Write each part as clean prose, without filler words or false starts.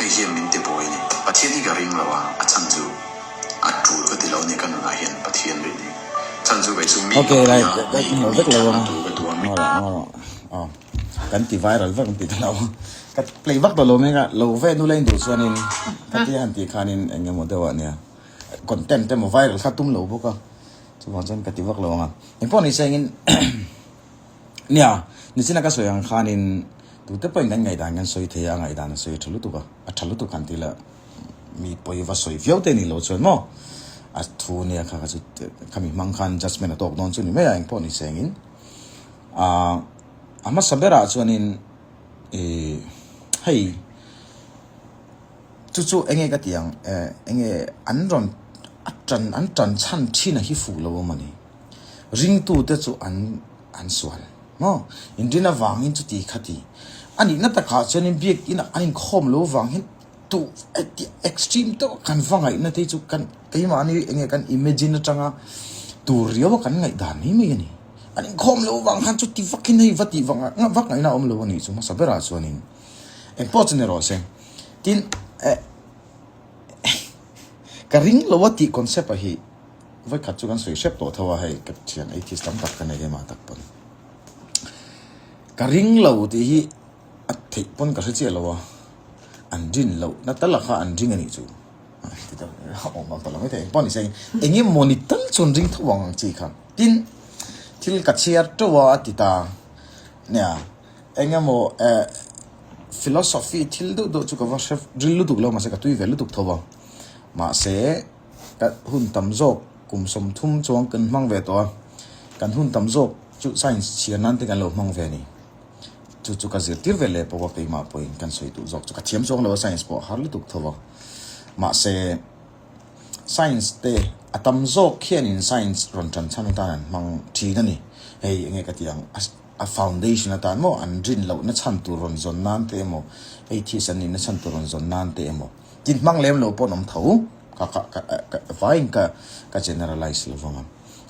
Hei hian min ti buai a ni. Pathian hi ka ring lo a, a chhan chu a tul ka ti lo a ni ka nunah hian Pathian rin hi. Chhan chu kei chu mi Ok, ka like, pui a, ka mi hmu mi vek lo thatna ang. tur ka duh a, mi Ngaw rawh, ngaw rawh. Aw, kan ti viral vek ang tih ka hlau a. Ka play vak tawh lo mai a, lo ve nula in duh chuanin khatia han tih khanin eng emaw deuh ah nia content emaw viral kha tum lo bawk a, chuvang chuan ka ti vak lo ang a. Engpawh ni se engin Nia, nichina ka sawi ang khanin tute pawhin kan ngaihdan kan sawi thei a, a ngaihdan a sawi a tha lutuk a, a tha lutuk han ti la mi pawi va sawi viau te ni lo chuan maw a thu nia kha kha chu khami hmang khan judgement a tawk dawn chu ni mai a engpawh ni sengin ah a hmasa berah chuanin ih hei chu chu enge ka tih ang eh enge an rawn a tan an tan chhan thin a hi fuh lo awm a ni. Ringtute chu an an sual maw? Inrin avangin chuti kha ti. A nihna takah chuanin biakinah an inkhawm lo vang hian tu extreme deuh kan va ngaihna te chu kan keimahni eng nge kan imagine atanga tur riau a kan ngaihdan mai mai a ni. An inkhawm lo vang khan chuti vakin hei va tih vak vak ngaihna a awm lo a nih chu hmasa berah chuanin engpawh chu ni rawh se. Tin eh ka ring lo a tih concept a hi. Vawikhat chu kan sawi hrep tawh tho a hei ka thian atheist tam tak ka nei ema tak pawn ka ring lo tih hi a theih pawn ka hre chiah lo a an rin loh na tal a kha an ring a nih chu ti ta awm ang ta lo maithei engpawh ni se eng emaw ni tal chu an ring tho ang ang chi kha tin thil ka chhiar teuh a a ti ta nia eng emaw eh philosophy thil deuh deuh chu ka va hre ril lutuk lo mahse ka tui ve lutuk tho a mahse. Ka hun tam zawk kum 30 chuang kan hmang ve tawh a, kan hun tam zawk chu science chhiar nan te kan lo hmang ve a ni. Chu chu ka zirtir ve leh pawh a keimah pawhin kan sawi duh zawk chu ka thiam chuang lo a science pawh a har lutuk tho a. Mahse science te a tam zawk khianin science rawn tan chhan atan an hmang thin a ni. Hei enge ka tih ang a foundation atan maw an rin lohna chhan tur rawn zawn nan te emaw atheist an nihna chhan tur rawn zawn nan te emaw tin hmang lem lo pawh an awm tho. Ka ka ka ka vaiin ka ka generalize lo vang a.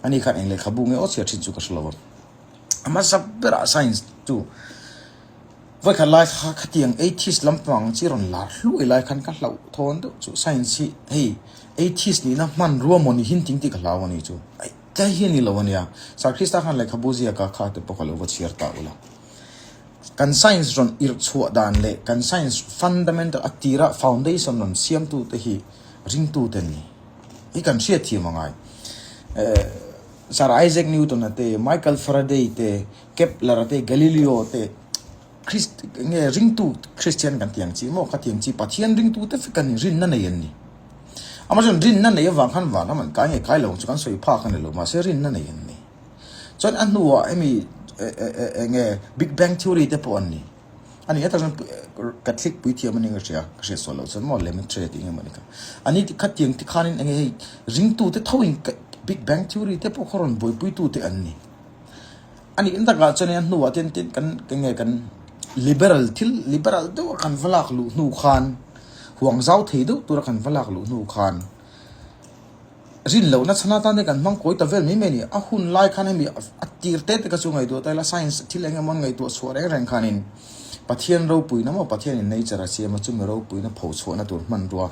Ani khan eng lehkhabu nge aw chhiar thin chu ka hre lo va. A hmasa berah science chu vawikhat lai kha khatiang atheist lampang chi rawn lar hluai lai khan ka hlauh thawn deuh chu science hi hei atheist nihna hmanrua maw ni hin ting tih ka hlau a ni chu. Aih tlai hi a ni lo a nia. Sir Krista khan lehkhabu ziaka kha te pawh ka lo va chhiar ta ula. Kan science rawn irh chhuah dan leh kan science fundamental a tira foundation rawn siamtu te hi ringtu te an ni. Hi kan hriat thiam a ngai. Sir Isaac Newton a te, Michael Faraday te, Kepler a te, Galileo te, Christ nge ringtu Christian kan tih ang chi maw ka tih ang chi Pathian ringtu te vek an ni, rinna nei an ni. Amaherawhchu rinna nei avang khan vanram an kai nge kai lo ang chu kan sawi phak a ni lo mahse rinna nei an ni. Chuan a hnuah hemi enge Big Bang Theory te pawh an ni. A ni atak chuan Catholic puithiam a ni ka hria, ka hriat sual loh chuan maw Lemaitre tih enge maw ni kha. A ni khatiang te khanin enge hei ringtu te thoin Big Bang Theory te pawh kha rawn buaipuitu te an ni. A nih takah chuan a hnuah ten tin kan enge kan liberal thil liberal deuh a kan va lak luh hnu khan huang zau thei deuh tura kan va lak luh hnu khan Rin lohna chhan atan te kan hmang kawi ta vel mai mai a ni. A hun lai khan hemi a tir te te kha chu ngaihtuah ta ila science thil eng emaw an ngaihtuah chhuah reng reng khanin Pathian ropuina maw Pathianin nature a siam a chumi ropuina pho chhuahna tur hmanrua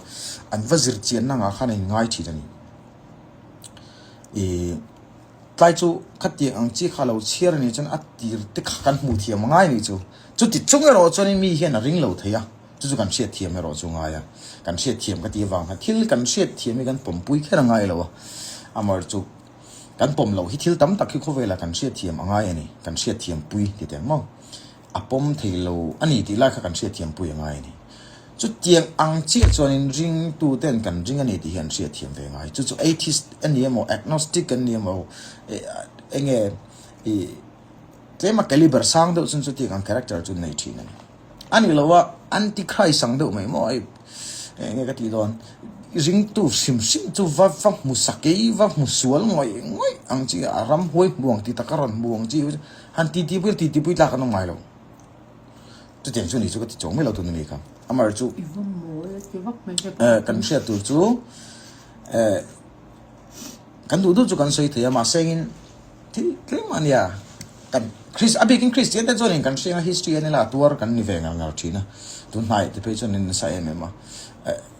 an va zir chianna ngah khan a inngai thin a ni. Ih tlai chu khatiang ang chi kha lo chhiar a nih chuan a tir te kha kan hmuh thiam a ngai a nih chu. Chuti chung erawh chuanin mi hian a ring lo thei a. Chu chu kan hriatthiam erawh chu ngai a, kan hriatthiam ka tih avang khan thil kan hriatthiam hi kan pawmpui kher a ngai lo a, amar chu kan pawm loh hi thil tam tak hi khawvelah kan hriatthiam a ngai a ni, kan hriatthiam pui ti teh ang maw, a pawm thei lo a ni tih lai kha kan hriatthiam pui a ngai a ni. Chutiang ang chiah chuanin ringtuten kan ring a ni tih hi an hriatthiam ve ngai, chu chu atheist a ni emaw, agnostic an ni emaw, eng nge ih tlema caliber sang deuh chuan chutiang ang character chu an nei thin a ni. A ni lo a, anti-Christ ang deuh mai maw hei eng nge ka tih dawn, ringtu hrim hrim chu va va hmu sakei, va hmu sual ngawih ngawih ang chi a ram huai hmu ang ti tak a rawn hmu ang chi han ti ti pui ti ti pui tlak an awm ngai lo. Chutiang chu ni chu ka ti chuang mai lo tun a ni kha. Amar chu kan hriat tur chu kan duh duh chu kan sawi thei a mahse engin Thil tlem a nia. Kan Chris a bikin Christian te chuanin kan hriang a history a nila tuar kan ni ve ngar ngar thin a. Tun hnai te phei chuan in nasa em em a,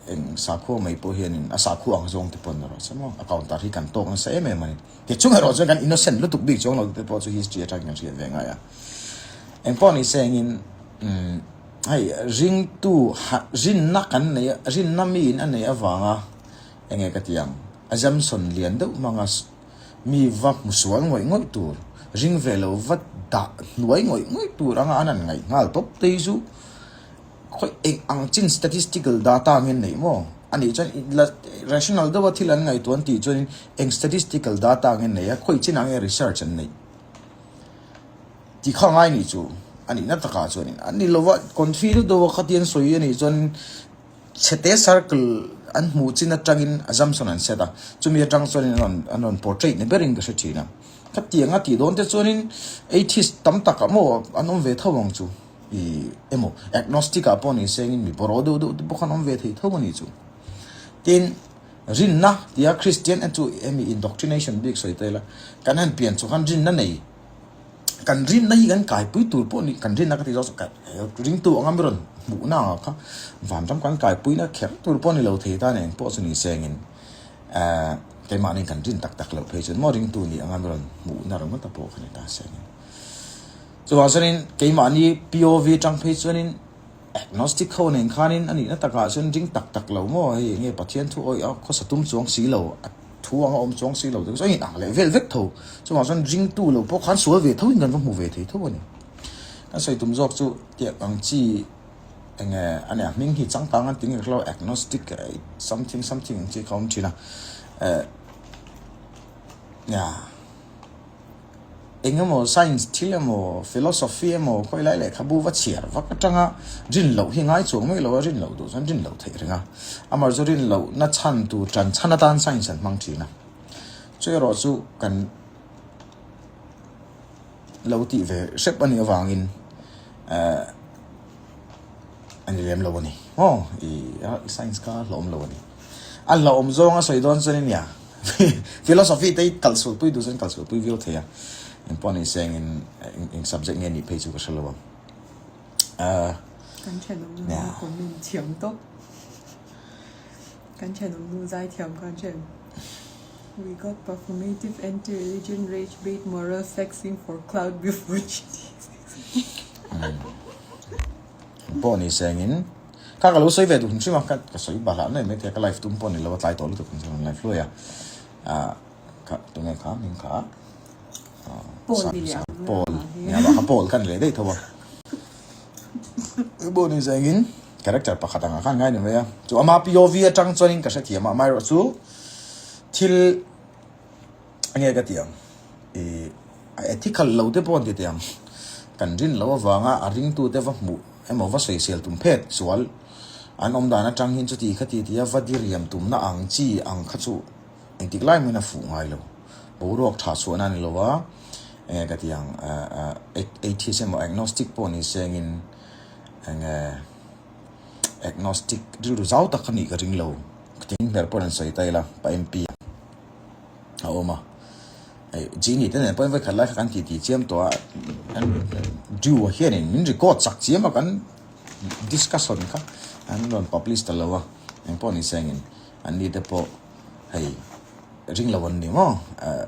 eng sakhua mai pawh hianin a sakhua ang zawng te pawh erawh chuan maw a counter hi kan tawk nasa em em a ni. Ti chung erawh chuan kan innocent lutuk bik chuang lo te pawh chu history atangin kan hriat ve ngai a. Engpawh ni se engin umm hei ringtu rinna kan nei a rinna miin a neih avanga enge ka ti ang assumption lian deuh hmanga mi va hmu sual ngawih ngawih tur, ring ve lo va dah hnuai ngawih ngawih tur anga an han ngaih nghal tawp te hi chu khawi eng ang chin statistical data nge neih maw? A nih chuan rational deuha thil an ngaihtuah an tih chuanin eng statistical data nge neih a, khawi chinah nge research an neih tih kha ngai nih chu a nihna takah chuanin an ni lova confi deuh deuha khatiang sawi a nih chuan Chhete circle an hmuh chin atangin assumption an set a, chumi atang chuanin an rawn an rawn portrait ni berin ka hre thin a. Khatiang a tih dawn te chuanin atheist tam takah maw an awm ve tho ang chu ih emaw agnostic ah pawh ni sengin mi bawraw deuh deuh te pawh khan awm ve thei tho a nih chu. Tin, rinna tia Christian chu hemi indoctrination bik sawi ta ila kan han pian chu khan rinna nei Kan rinna hi kan kaipui tur pawh ni, kan rinna ka tih zawk chu ringtu anga mi rawn hmuhna ang kha vanram kan kaipuina kher tur pawh ni lo thei ta nen pawh chu ni sengin eh keimahni kan rin tak tak loh phei chuan maw ringtu ni anga mi rawn hmuhna ringawt a pawh kha ni ta sengin. Chuvang chuanin keimahni POV atang phei chuanin agnostic ho nen khanin a nihna takah chuan ring tak tak lo maw hei enge Pathian thu awih a khawsa tum chuang si lo a Thu anga awm chuang si lo te chu a inang leh vel vek tho. Chuvang chuan ringtu lo pawh khan sual ve tho in kan va hmu ve thei tho a ni. Kan sawi tum zawk chu tiang ang chi eng nge a nia hming hi changkang an ti nge lo agnostic something something ang chi kha awm thin a. Eh nia eng emaw science thil emaw philosophy emaw khawi lai lehkhabu va chhiar vak atanga rin loh hi ngai chuang mai lo a rin loh duh chuan rin loh theih reng a amaherawhchu chu rin loh na chhan tur tan chhan atan science an hmang thin a chu erawh chu kan lo tih ve hrep anih avangin eh A ni lem lo a ni. Aw, i science kha a hlauhawm lo a ni. A hlauhawm zawng a sawi dawn chuan i nia. Philosophy te hi kalsualpui duh chuan kalsualpui viau thei a. Engpawh ni se engin eng subject nge nih phei chu ka hre lo ang. Kan thenawm nu hi comment thiam tawp. Kan thenawm nu zai thiam khan chen. We got performative anti-religion rage bait moral flexing for clout before GDs. Pawh ni sengin kha ka lo sawi ve duh hrim hrim a ka ka sawi bahlah mai mai thei a ka live tum pawh ni lo a tlai tawh lutuk ang chuan live hluai a ah kha tunge kha hming kha Paul ni leh ang Paul nia bah kha Paul kha ni leh daih tho a pawh ni sengin character pakhat ang ah khan ngai ni mai a chu ama POV atang chuanin ka hrethiam a amaherawhchu thil Enge ka tih ang? Ih, a ethical lo te pawh an ti teh ang. Kan rin loh avanga a ringtute va hmuh emaw va sawisel tum phet sual an awm dan atang hian chuti kha ti tia va diriam tumna ang chi ang kha chu engtik lai mahin a fuh ngai lo. Boruak tha chhuahna a ni lo a, enge ka tih ang atheist emaw agnostic pawh ni sengin enge agnostic rilru zau tak a nih ka ring lo. Tin hmer pawh an sawi ta ila pa MP a. a awm a hei Genie te nen pawhin vawikhat lai kha kan titi chiam tawh a an Drew a hianin min record chak chiam a kan discussion kha an rawn publish ta lo a engpawh ni sengin an ni te pawh hei ring lo an ni maw eh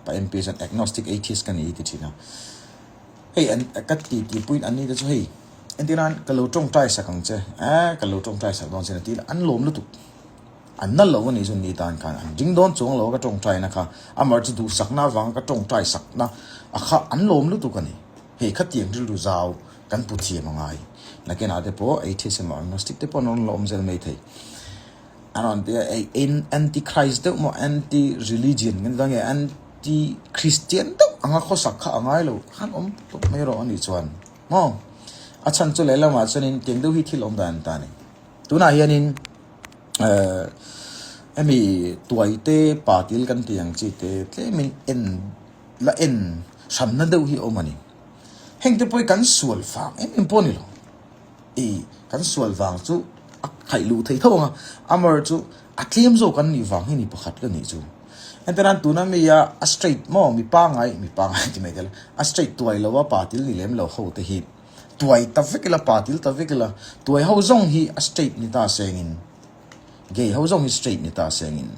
pa MP chuan agnostic atheist ka ni hi ti thin a hei an ka titi puiin an ni te chu hei entir nan ka lo tawngtai sak ang che eh ka lo tawngtai sak dawn che a ti a an lawm lutuk. An nal lo a nih chu ni tan khan an ding dawn chuang lo a ka tawngtaina kha amar chu duhsakna avanga ka tawngtai sakna a kha an lawm lutuk a ni. Hei khatiang rilru zau kan pu thiam a ngai. Nakinah te pawh atheist emaw agnostic te pawh an rawn la awm zel mai thei. An rawn ti a hei anti-christ deuh maw anti-religion kan ti dawn nge anti-christian deuh anga khawsak kha a ngai lo khan awm tawp mai rawh a nih chuan maw a chhan chu lehlamah chuanin tiang deuh hi thil awm dan an ta a ni. Tunah hianin eh hemi tuaite patil kan tih ang chi te tlemin en la en hranna deuh hi a awm a ni. Heng te pawh hi kan sual vang em em pawh a ni lo. Ih kan sual vang chu a khaih luh theih tho ang a, amaherawhchu chu a tlem zawk an nih vang hi ni pakhat ka nih chu. Entirnan tuna mi a a straight maw mi pangai mi pangai ti mai tel a straight tuai lo a patil ni lem lo ho te hi. Tuai ta vek ila, pa til ta vek ila, tuai ho zawng hi a straight ni ta sengin, gay ho zawng hi straight ni ta sengin,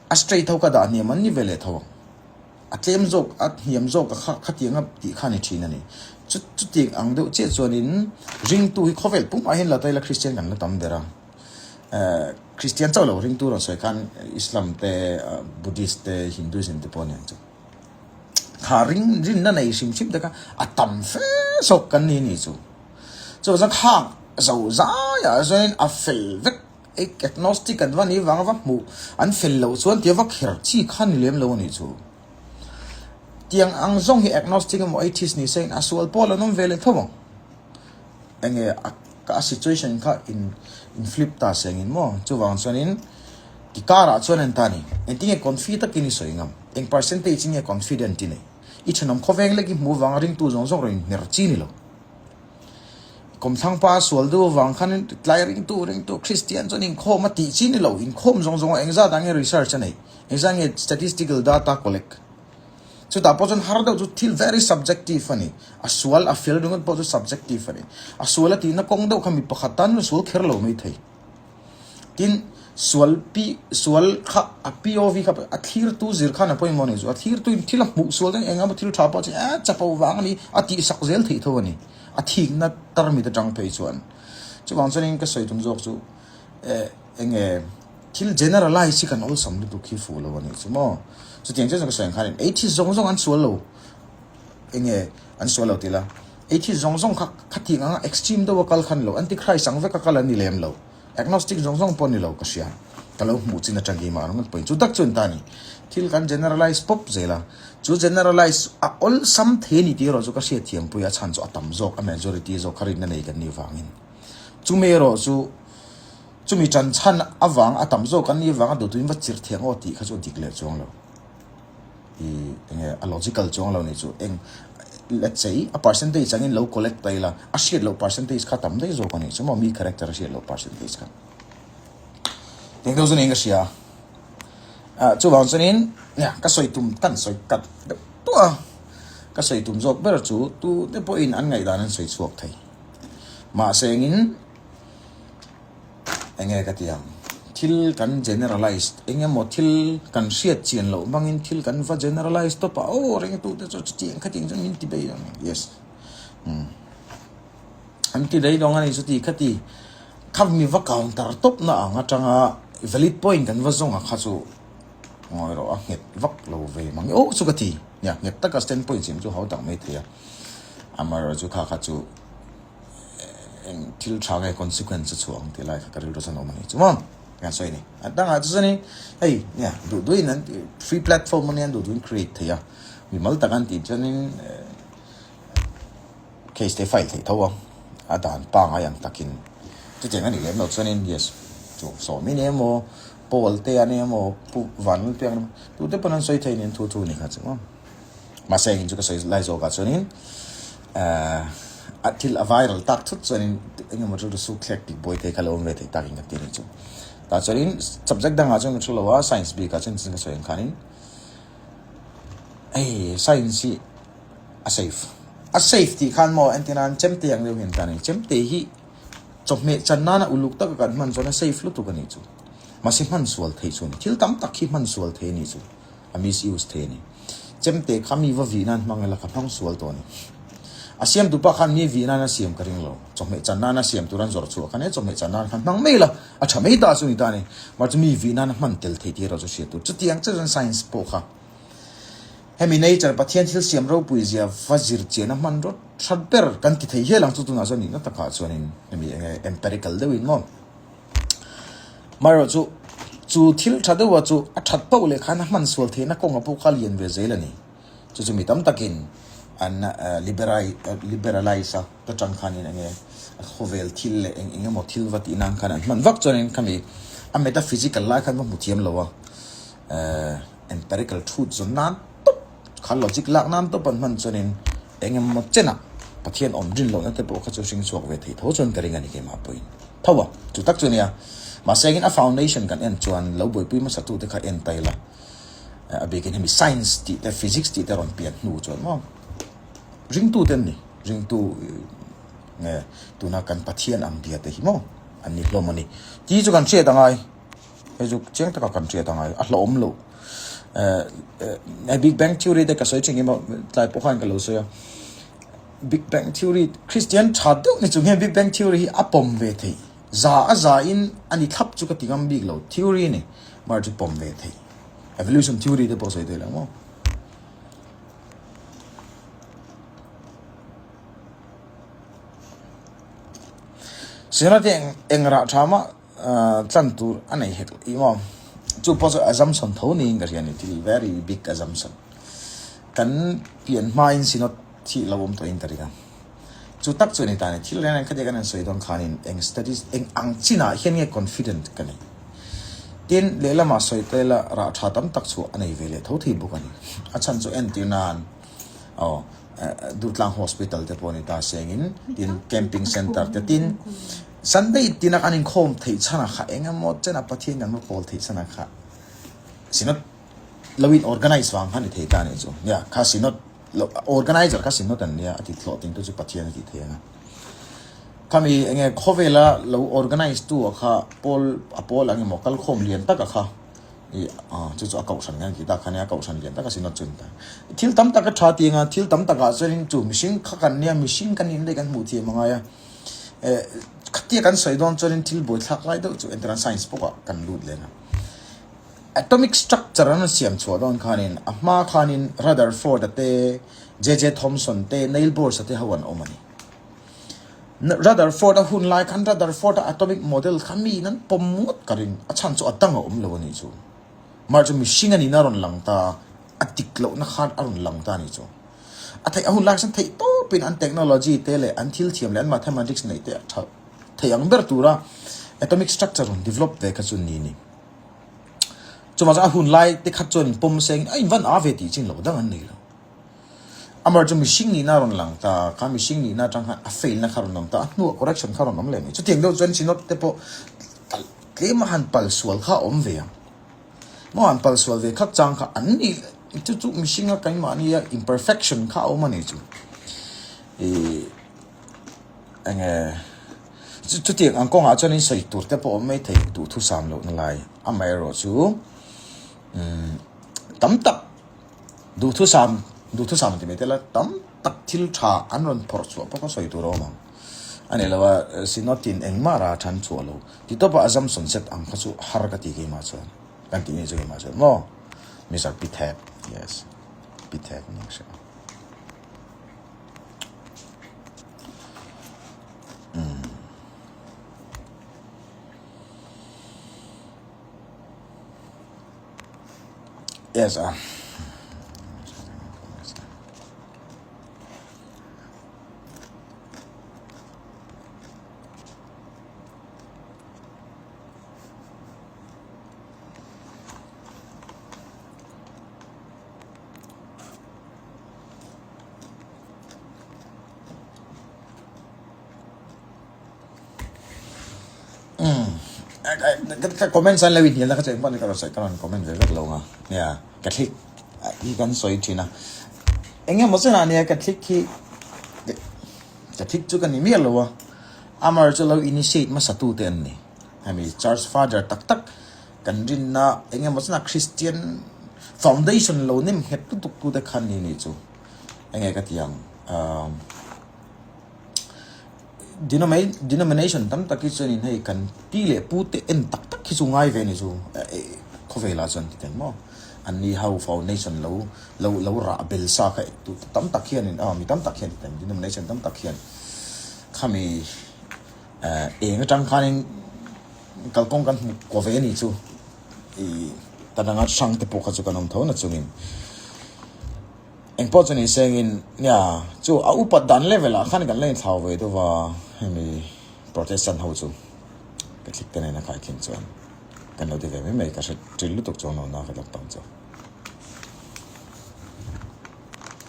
a straight ho ka dah hniam an ni ve leh tho ang. A tlem zawk, a hniam zawk a kha khatiang a tih kha a ni thin a ni. Chu chutiang ang deuh chiah chuanin ringtu hi khawvel pumah hian la ta ila Kristian kan la tam ber a. Eh Kristian chauh lo ringtu rawn sawi khan Islam te, Buddhist te, Hinduism te pawh a ni ang chu. Kha ring rinna nei hrim hrim te kha a tam fe zawk kan ni ni chu. Chuvang chuan khang zo zaiah chuanin a fel vek Agnostic an va nih vang a va hmuh an fel loh chuan tia va kher chi kha ni lem lo a nih chu. Tiang ang zawng hi agnostic emaw atheist ni se in a sual pawl an awm ve leh tho ang. Enge a a situation kha in in flip ta se engin maw chuvang chuanin ti karah chuan en ta ni. Engtinge confi takin i sawi ngam? Eng percentage in nge confident i nei? I thenawm khawveng lek i hmuh vanga ringtu zawng zawng rawn inhmer chi ni lo. Kawmthlang pa sual deuh avang khan tlai ringtu ringtu Kristian chuan inkhawm a tih chi ni lo, inkhawm zawng zawng a engzat ah nge research a neih, engzat nge statistical data collect. Chutah pawh chuan har deuh chu thil very subjective a ni, a sual a fel ringawt pawh chu subjective a ni. A sual a tihna kawng deuh kha mi pakhat tan chuan sual kher lo mai thei. Tin, sual pi sual kha a POV kha a thlirtu zir khan a pawimawh a ni chu. A thlirtuin thil a hmuh sual daih eng emaw thil tha pawh chu eh chapo vang a ni a tihsak zel theih tho a ni. A thikna tarmit atang phei chuan. Chuvang chuanin ka sawi tum zawk chu eh eng nge thil generalize hi kan awlsam lutuk hi fuh lo a nih chu maw. Chutiang chiah chuan ka sawi ang khanin atheist zawng zawng an sual lo eng nge an sual lo tih la atheist zawng zawng kha khatiang anga extreme deuha kal khan lo antichrist ang veka kal an ni lem lo. Agnostic zawng zawng pawh ni lo ka hria. Ka lo hmuh chin atang keimah ringawt pawhin chu tak chuan ta ni. Thil kan generalize pawp zel a, chu generalize a awlsam thei a ni tih erawh chu ka hriat thiam pui a chhan chu a tam zawk a majority zawk kha rinna nei kan nih vangin. Chumi erawh chu chumi tan chhan avang a tam zawk kan nih vanga duhtuin va chirh thiang aw tih kha chu a dik leh chuang lo. I enge a logical chuang lo nih chu eng let's say a percentage angin lo collect ta ila a hriat loh percentage kha tam daih zawk a nih chu maw mi character a hriat loh percentage kha eng deuh chu niin ka hria ah chuvang chuanin nia ka sawi tum kan sawi kat deuh tuah a ka sawi tum zawk ber chu tu te pawhin an ngaihdan an sawi chhuak thei mahse engin Eng nge ka ti ang? Thil kan generalize, eng emaw thil kan hriat chian loh hmangin thil kan va generalize tawp a, aw ringtute chu chutiang khatiang chuan min ti bei ang, yes, umm an ti daih dawng a ni chuti khati kha mi va counter tawp na ang atanga valid point kan va zawng a kha chu ngawi rawh a nghet vak lo ve mang aw chu ka ti, nia nghet taka stand point siam chu hau tak mai thei a, amaherawhchu kha kha chu. eng thil tha nge consequence a chhuah ang tih lai kha ka rilru chuan a awm a ni chu maw ka sawi a ni a dangah chu chuan in hei nia duh duhin an free platform a nia duh duhin create thei a mimal tak an tih chuan in case te file theih tho a a dan pangai ang takin chutiang a nih lem loh chuan in yes chu sawmi ni emaw pawl te a ni emaw pu vanlal piang tute pawn an sawi thei nen thu thu a ni kha chu maw. Mahse engin chu ka sawi lai zawkah chuanin ahh a thil a viral tak thut chuanin eng emaw rilru suk thlek tih buai thei kha lo awm ve thei takin ka ti a ni chu. Tah chuanin subject dangah chuan ka thu lo a, science bikah chuan ka sawi ang khanin hei science hi a safe a safe tih khan maw entir nan chemte ang deuh hian ta a ni. Chemte hi chawhmeh chan nana uluk taka kan hman chuan a safe lutuk a nih chu. Mahse hman sual theih chu a ni. Thil tam tak hi hman sual thei a nih chu. A misuse thei a ni. Chemte kha mi va vih nan hmang ila ka hmang sual tawh a ni. A siamtu pa khan mi vih nan a siam ka ring lo. Chawhmeh chan nan a siam tur an zawrh chhuah khan e chawhmeh chan nan khan hmang mai ila a tha mai ta chu ni ta a ni. Mahse chu mi vih nan a hman tel thei tih erawh chu hriat tur. Chutiang chiah chuan science pawh kha hemi nature Pathian thil siam ropui zia va zir chian a hman rawt that ber kan ti thei hial ang chu tunah chuan nihna takah chuanin hemi enge empirical deuhin maw. Amaherawhchu chu thil tha deuha chu a that pauh leh khan a hman sual theihna kawnga pawh kha lian ve zel a ni. Chu chu mi tam takin an liberalize a ta tang khanin eng nge khawvel thil leh eng eng emaw thil va tih nan khan an hman vak chuanin khami a metaphysical lai khan va hmu thiam lo a empirical truth zawn nan tawp kha logic lak nan tawp an hman chuanin Eng emaw chenah Pathian awm rin lohna te pawh kha chu hring chhuak ve thei tho chuan ka ring a ni keimah pawhin. Tho a, chu tak chu nia. Mahse engin a foundation kan en chuan lo buaipui hmasa tute kha en ta ila. A bikin hemi science tih te physics tih te rawn pian hnu chuan maw ringtute an ni. Ringtu nge tuna kan Pathian ang bia te hi maw an ni hlawm a ni. Tih chu kan hriat a ngai. Hei chu chiang taka kan hriat a ngai. A hlauhawm loh. Eh Big Bang Theory te ka sawi thin emaw tlai pawh khan ka lo sawi a. Big Bang Theory Christian tha deuh ni chung hian Big Bang Theory hi a pawm ve theih. Za a za in a ni thlap chu ka ti ngam bik lo. Theory a ni. Mar chu pawm ve theih. Evolution Theory te pawh sawi thei lo maw. Sena te eng rah tha mah tlan tur a nei hek i maw chu pawh chu assumption tho niin ka hria a ni thil very big assumption kan pian hmain synod thih lo awm tawhin ka ring a chu tak chu a ni ta a ni thil reng reng khatia kan han sawi dawn khanin eng studies eng ang chinah hian nge confident ka nei tin lehlamah sawi ta ila rah tha tam tak chhuah a nei ve leh tho thei bawk a ni a chhan chu entir nan aw Durtlang Hospital te pawh a ni ta sengin tin camping center te tin Sunday tina kan inkhawm theih chhan a kha eng emaw chen a Pathian kan va pawl theih chhan a kha Synod lo in organize vang kha ni thei ta a nih chu nia kha Synod lo organizer kha Synod an nia a ti hlawh ting tu chu Pathian a ti thei ang a khami enge khawvela lo organize tu a kha pawl a pawl ang emaw kalkhawm lian tak a kha I chu chu a kohhran nge an tih tak kha nia kohhran lian tak a sin a chun ta. Thil tam tak a tha ti anga thil tam takah chuanin chu mihring kha kan nia mihring kan nih daih kan hmuh thiam angai a. Eh khatia kan sawi dawn chuanin thil buaithlak lai deuh chu entirna science pawh kan lut leh a. Atomic structure an siam chhuah dawn khanin a hma khanin Rutherford a te JJ Thomson te Neil Bohr a te ho an awm a ni. Rutherford a hun lai khan Rutherford a atomic model kha miin an pawm ngawt ka ring, a chhan chu a dang a awm lo a nih chu. Mar chu mihring a nihna a rawn lang ta a, a dik lohna khan a rawn lang ta a nih chu. A theih a hun lai khan theih tawpin an technology te leh an thil thiam leh an mathematics neih te a tha thei ang ber tura atomic structure rawn develop ve kha chu ni ni. Chuvang chuan a hun lai te kha chuan pawm sengin a invan a ve tih chin loh dang an nei lo. Amar chu mihring nihna a rawn lang ta, kha mihring nihna atang khan a fail na kha a rawn awm ta, a hnuah correction kha a rawn awm leh mai. Chutiang deuh chuan Synod te pawh tlem a han pal sual kha a awm ve ang. Maw han pal sual ve khak chang kha an ni chu chu mihringa keimahnia imperfection kha a awm a ni chu. Ih enge chutiang ang kawngah chuan in sawi tur te pawh a awm mai thei duhthusam lohna lai. Amaherawhchu umm tam tak. Duhthusam, duhthusam ti mai te la tam tak thil tha an rawn phawrh chhuah pawh kha sawi tur a awm ang. A nih loh a, Synod-in engmah ra than chhuah lo. Ti tawp a assumption set ang kha chu har ka ti keimah chuan. Kan tih nih chu keimah chuan maw? Mister Pithep, yes, Pithep ning hria. Umm. Yes a. Ka comment an lo inhnial na ka chu engpawh ni ka rawn sawi ka rawn comment ve vek lo ang a nia Catholic hi kan sawi thin a eng emaw chen ah nia Catholic hi Catholic chu ka ni miah lo a amar chu lo initiate hmasa tu te an ni hemi church father tak tak kan rinna eng emaw chen ah Christian foundation lo nem nghet lutuk tu te khan ni ni chu enge ka ti ang ah. Denomination tam tak hi chuanin hei kan pi leh pu te en tak tak hi chu ngai ve ni chu khawvelah chuan ti teng maw an ni ho foundation lo lo lo rah bel sa kha tu tam tak hianin aw mi tam tak hian ti teng denomination tam tak hian khami eng atang khanin kalkawng kan hmu kaw ve ni chu ih ta danga hrang te pawh kha chu kan awm tho na chungin. Engpawh chu ni sengin nia chu a upat dan level ah khan kan la inthlau ve deuh va hemi Protestant ho chu Catholic te nena khaikhin chuan kan lo ti ve mai mai ka hre ṭil lutuk chuang lo na ka lampang chu.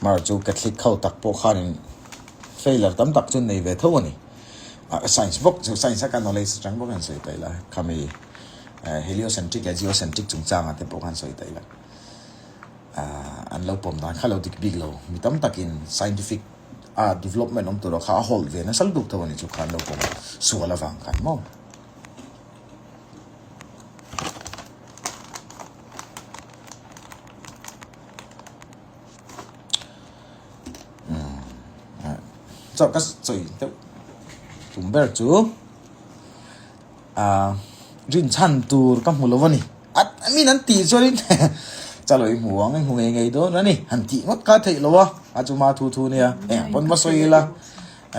Mar chu Catholic ho tak pawh khanin failure tam tak chu nei ve tho a ni. Science bawk chu science a ka knowledge atang bawk an sawi ta ila khami heliocentric leh geocentric chungchangah te pawh khan sawi ta ila. An lo pawm dan kha lo dik bik lo. Mi tam takin scientific A development awm tur kha a hold ve nasa lutuk tho a ni chu khan naupang sual avang khan maw. Chauh ka sawi deuh tum ber chu ah rinchhan tur ka hmu lo a ni a min an tih chuanin chalo i hmu ang i hmu ngei ngei dawn a ni han tih ngawt kha theih lo a a chuma thu thu nia eng pawn va sawi ila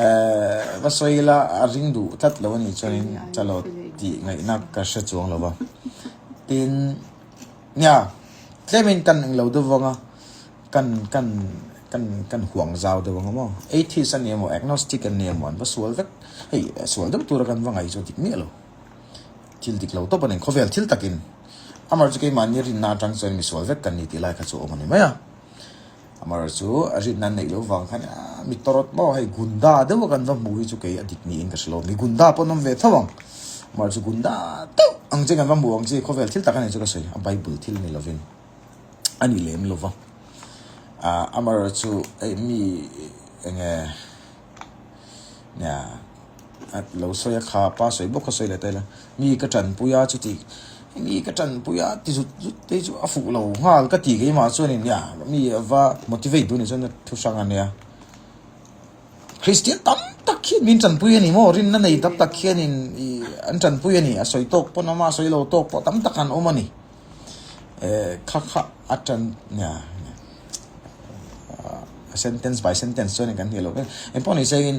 eh va sawi ila a ring duh tlat lo a nih chuanin chalo tih ngaihna ka hre chuang lo va tin nia tlemin kan englo deuh vang a. Kan kan kan kan huang zau deuh ang maw? Atheist a ni emaw, agnostic an ni emaw an va sual vek. Hei sual deuh tura kan va ngaih chu a dik miah lo. Thil dik lo tawp a ni, khawvel thil takin. Amaherawhchu keimahni rinna atang chuan mi sual vek kan ni tih lai kha chu awm a ni mai a. Amaherawhchu a rinna an neih loh vang khan mi tawrawt maw hei gunda deuh a kan va hmuh hi chu kei a dik niin ka hre lo. Mi gunda pawh an awm ve tho ang. Amaherawhchu gunda deuh ang che kan va hmuh ang chi khawvel thil tak a ni chu ka sawi, a bible thil ni lovin. a ni lem lo va ah amaherawhchu hei mi eng nge nia a lo sawi a kha pa sawi bawk kha sawi leh ta ila mi ka tanpui a chuti mi ka tanpui a ti zut zut te chu a fuh lo nghal ka ti keimah chuanin nia mi va motivate duh ni chuan thu hrang a nia. Kristian tam tak hian min tanpui a ni maw? Rinna nei tam tak hianin ih an tanpui a ni. A sawi tawk pawn awm a, a sawi lo tawk pawh tam tak an awm a ni. Eh kha kha a tan nia a sentence by sentence chuan kan hnih loh vek. Engpawh ni sengin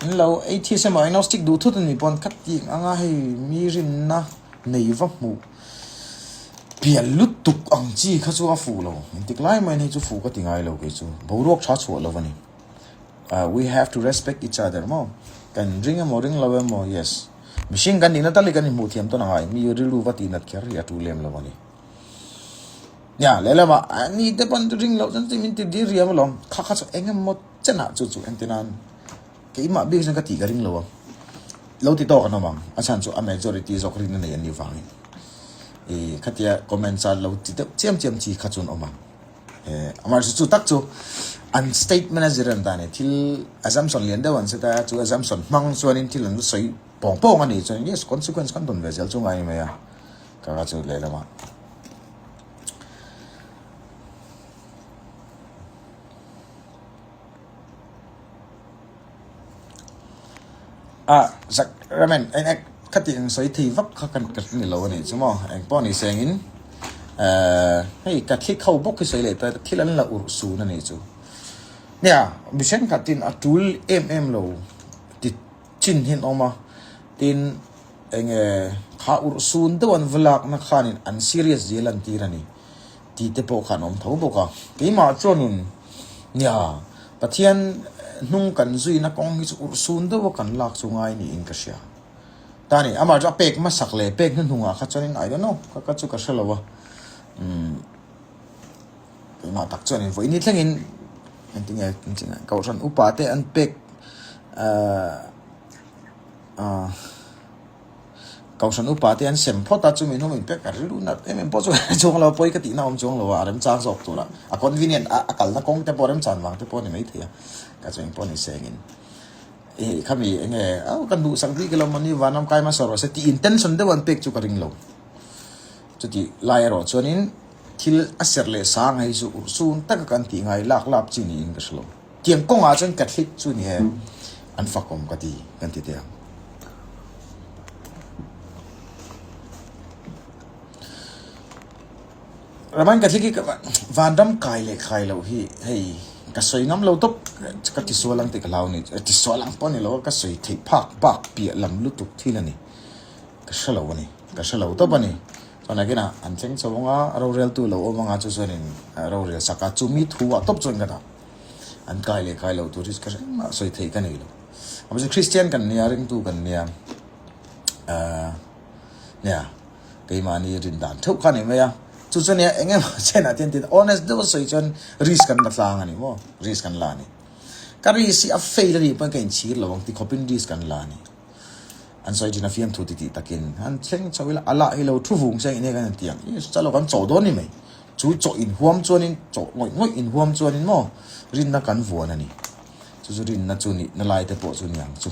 in lo atheist emaw agnostic duh thut a nih pawn khatih anga hei mi rinna nei va hmuh Pian lutuk ang chi kha chu a fuh lo. Engtik lai maiin hei chu fuh ka ti ngai lo kei chu. Boruak tha chhuah lo a ni. Ah we have to respect each other maw. Kan ring emaw ring lo emaw yes. Mihring kan nihna tal hi kan inhmuh thiam tawn a ngai. Mi rilru va tih nat kher hi a tu lem lo a ni. Nia lehlamah ah mi te pawn ring loh chuan min ti dir riam alawm. Kha kha chu eng emaw chenah chu chu entir nan. Keimah bik chuan ka tih ka ring lo a, lo ti tawk an awm ang, a chhan chu a majority zawk rinna nei an nih vangin i khatia comments a lo ti deuh chiam chiam chi kha chuan awm ang. Eh amaherawhchu chu tak chu an statement a zir an dan e thil assumption lian deuh an set a, chu assumption hmang chuanin thil an sawi pawng pawng a nih chuan yes consequence kan dawn ve zel chu ngai mai a, ka ka chu lehlamah. A zak Ramen eng ek khati ang sawi thei vak kha kan ka ni lo a nih chu maw eng pawh ni sengin eh hei ka thli kho bawk hi sawi leh ta thil an la urh sun a nih chu nia mi thenkhatin a tul em em lo ti chin hi an awm a tin enge kha urh sun deuh an va lakna khanin an serious zia lantir a ni. Tih te pawh khan awm tho bawk a. Keimah chuanin, Nia, Pathian hnung kan zuina kawng hi chu urhsun deuha kan lak chu ngai niin ka hria. Ta ni, amah chu a pek hmasak leh pek hnuhnungah kha chuanin I don't know, ka ka chu ka hre lo a. Umm, keimah tak chuanin vawiin ni thlengin engtinge Kohhran upa te an pek ahh ahh. Kohhran upa te an sem phawt a, chumi hnung inpek a rilru nat em em pawh chu chuang lo a, pawi ka tihna a awm chuang lo a, a remchang zawk tur a, a convenient a, a kalna kawng te pawh remchan vang te pawh a ni maithei a, ka chu engpawh ni sengin ih khami eng nge aw ka duhsak bik elo mawni vanram kai hmasa rawh se tih intention deuh an pek chu ka ring lo. Chutih lai erawh chuanin thil a serh leh sang hei chu urhsun taka kan tih ngai lak lap chi niin ka hre lo. Tiang kawngah chuan Catholic chu ni e, an fakawm ka ti, kan ti teh ang. Roman Catholic hi vanram kai leh kai loh hi hei ka sawi ngam lo tawp, ka tisual ang tih ka hlau a ni, tisual ang pawh a ni lo a, ka sawi theih phak bak piah lam lutuk thil a ni, ka hre lo a ni, ka hre lo tawp a ni. Chuan nakinah an thleng chho ang a, roreltu lo awm ang a, chu chuanin rorel sak a, chumi thu ah tawp chuan ka dah. An kai leh kai loh tur hi ka hreng sawi theih ka nei lo. Amah chu Kristian kan nia, ringtu kan nia, ahh nia keimahni rin dan theuh kha a ni mai a. Chu chu nia eng emaw chenah te an ti honest deuh a sawi chuan risk kan la tlang a ni maw, risk kan la a ni. Ka risk hi a fail a nih pawn ka inchhir lo ang ti khawpin risk kan la a ni. An sawi thin a fiamthu ti tih takin an thleng chho ila a lah hi lo thu vung se eng eng an ti ang, yes chalo kan chawh dawn ni mai. Chu chaw inhuam chuanin, chaw ngawih ngawih inhuam chuanin maw rinna kan vuan a ni. Chu chu rinna chu nihna lai te pawh chu niang chu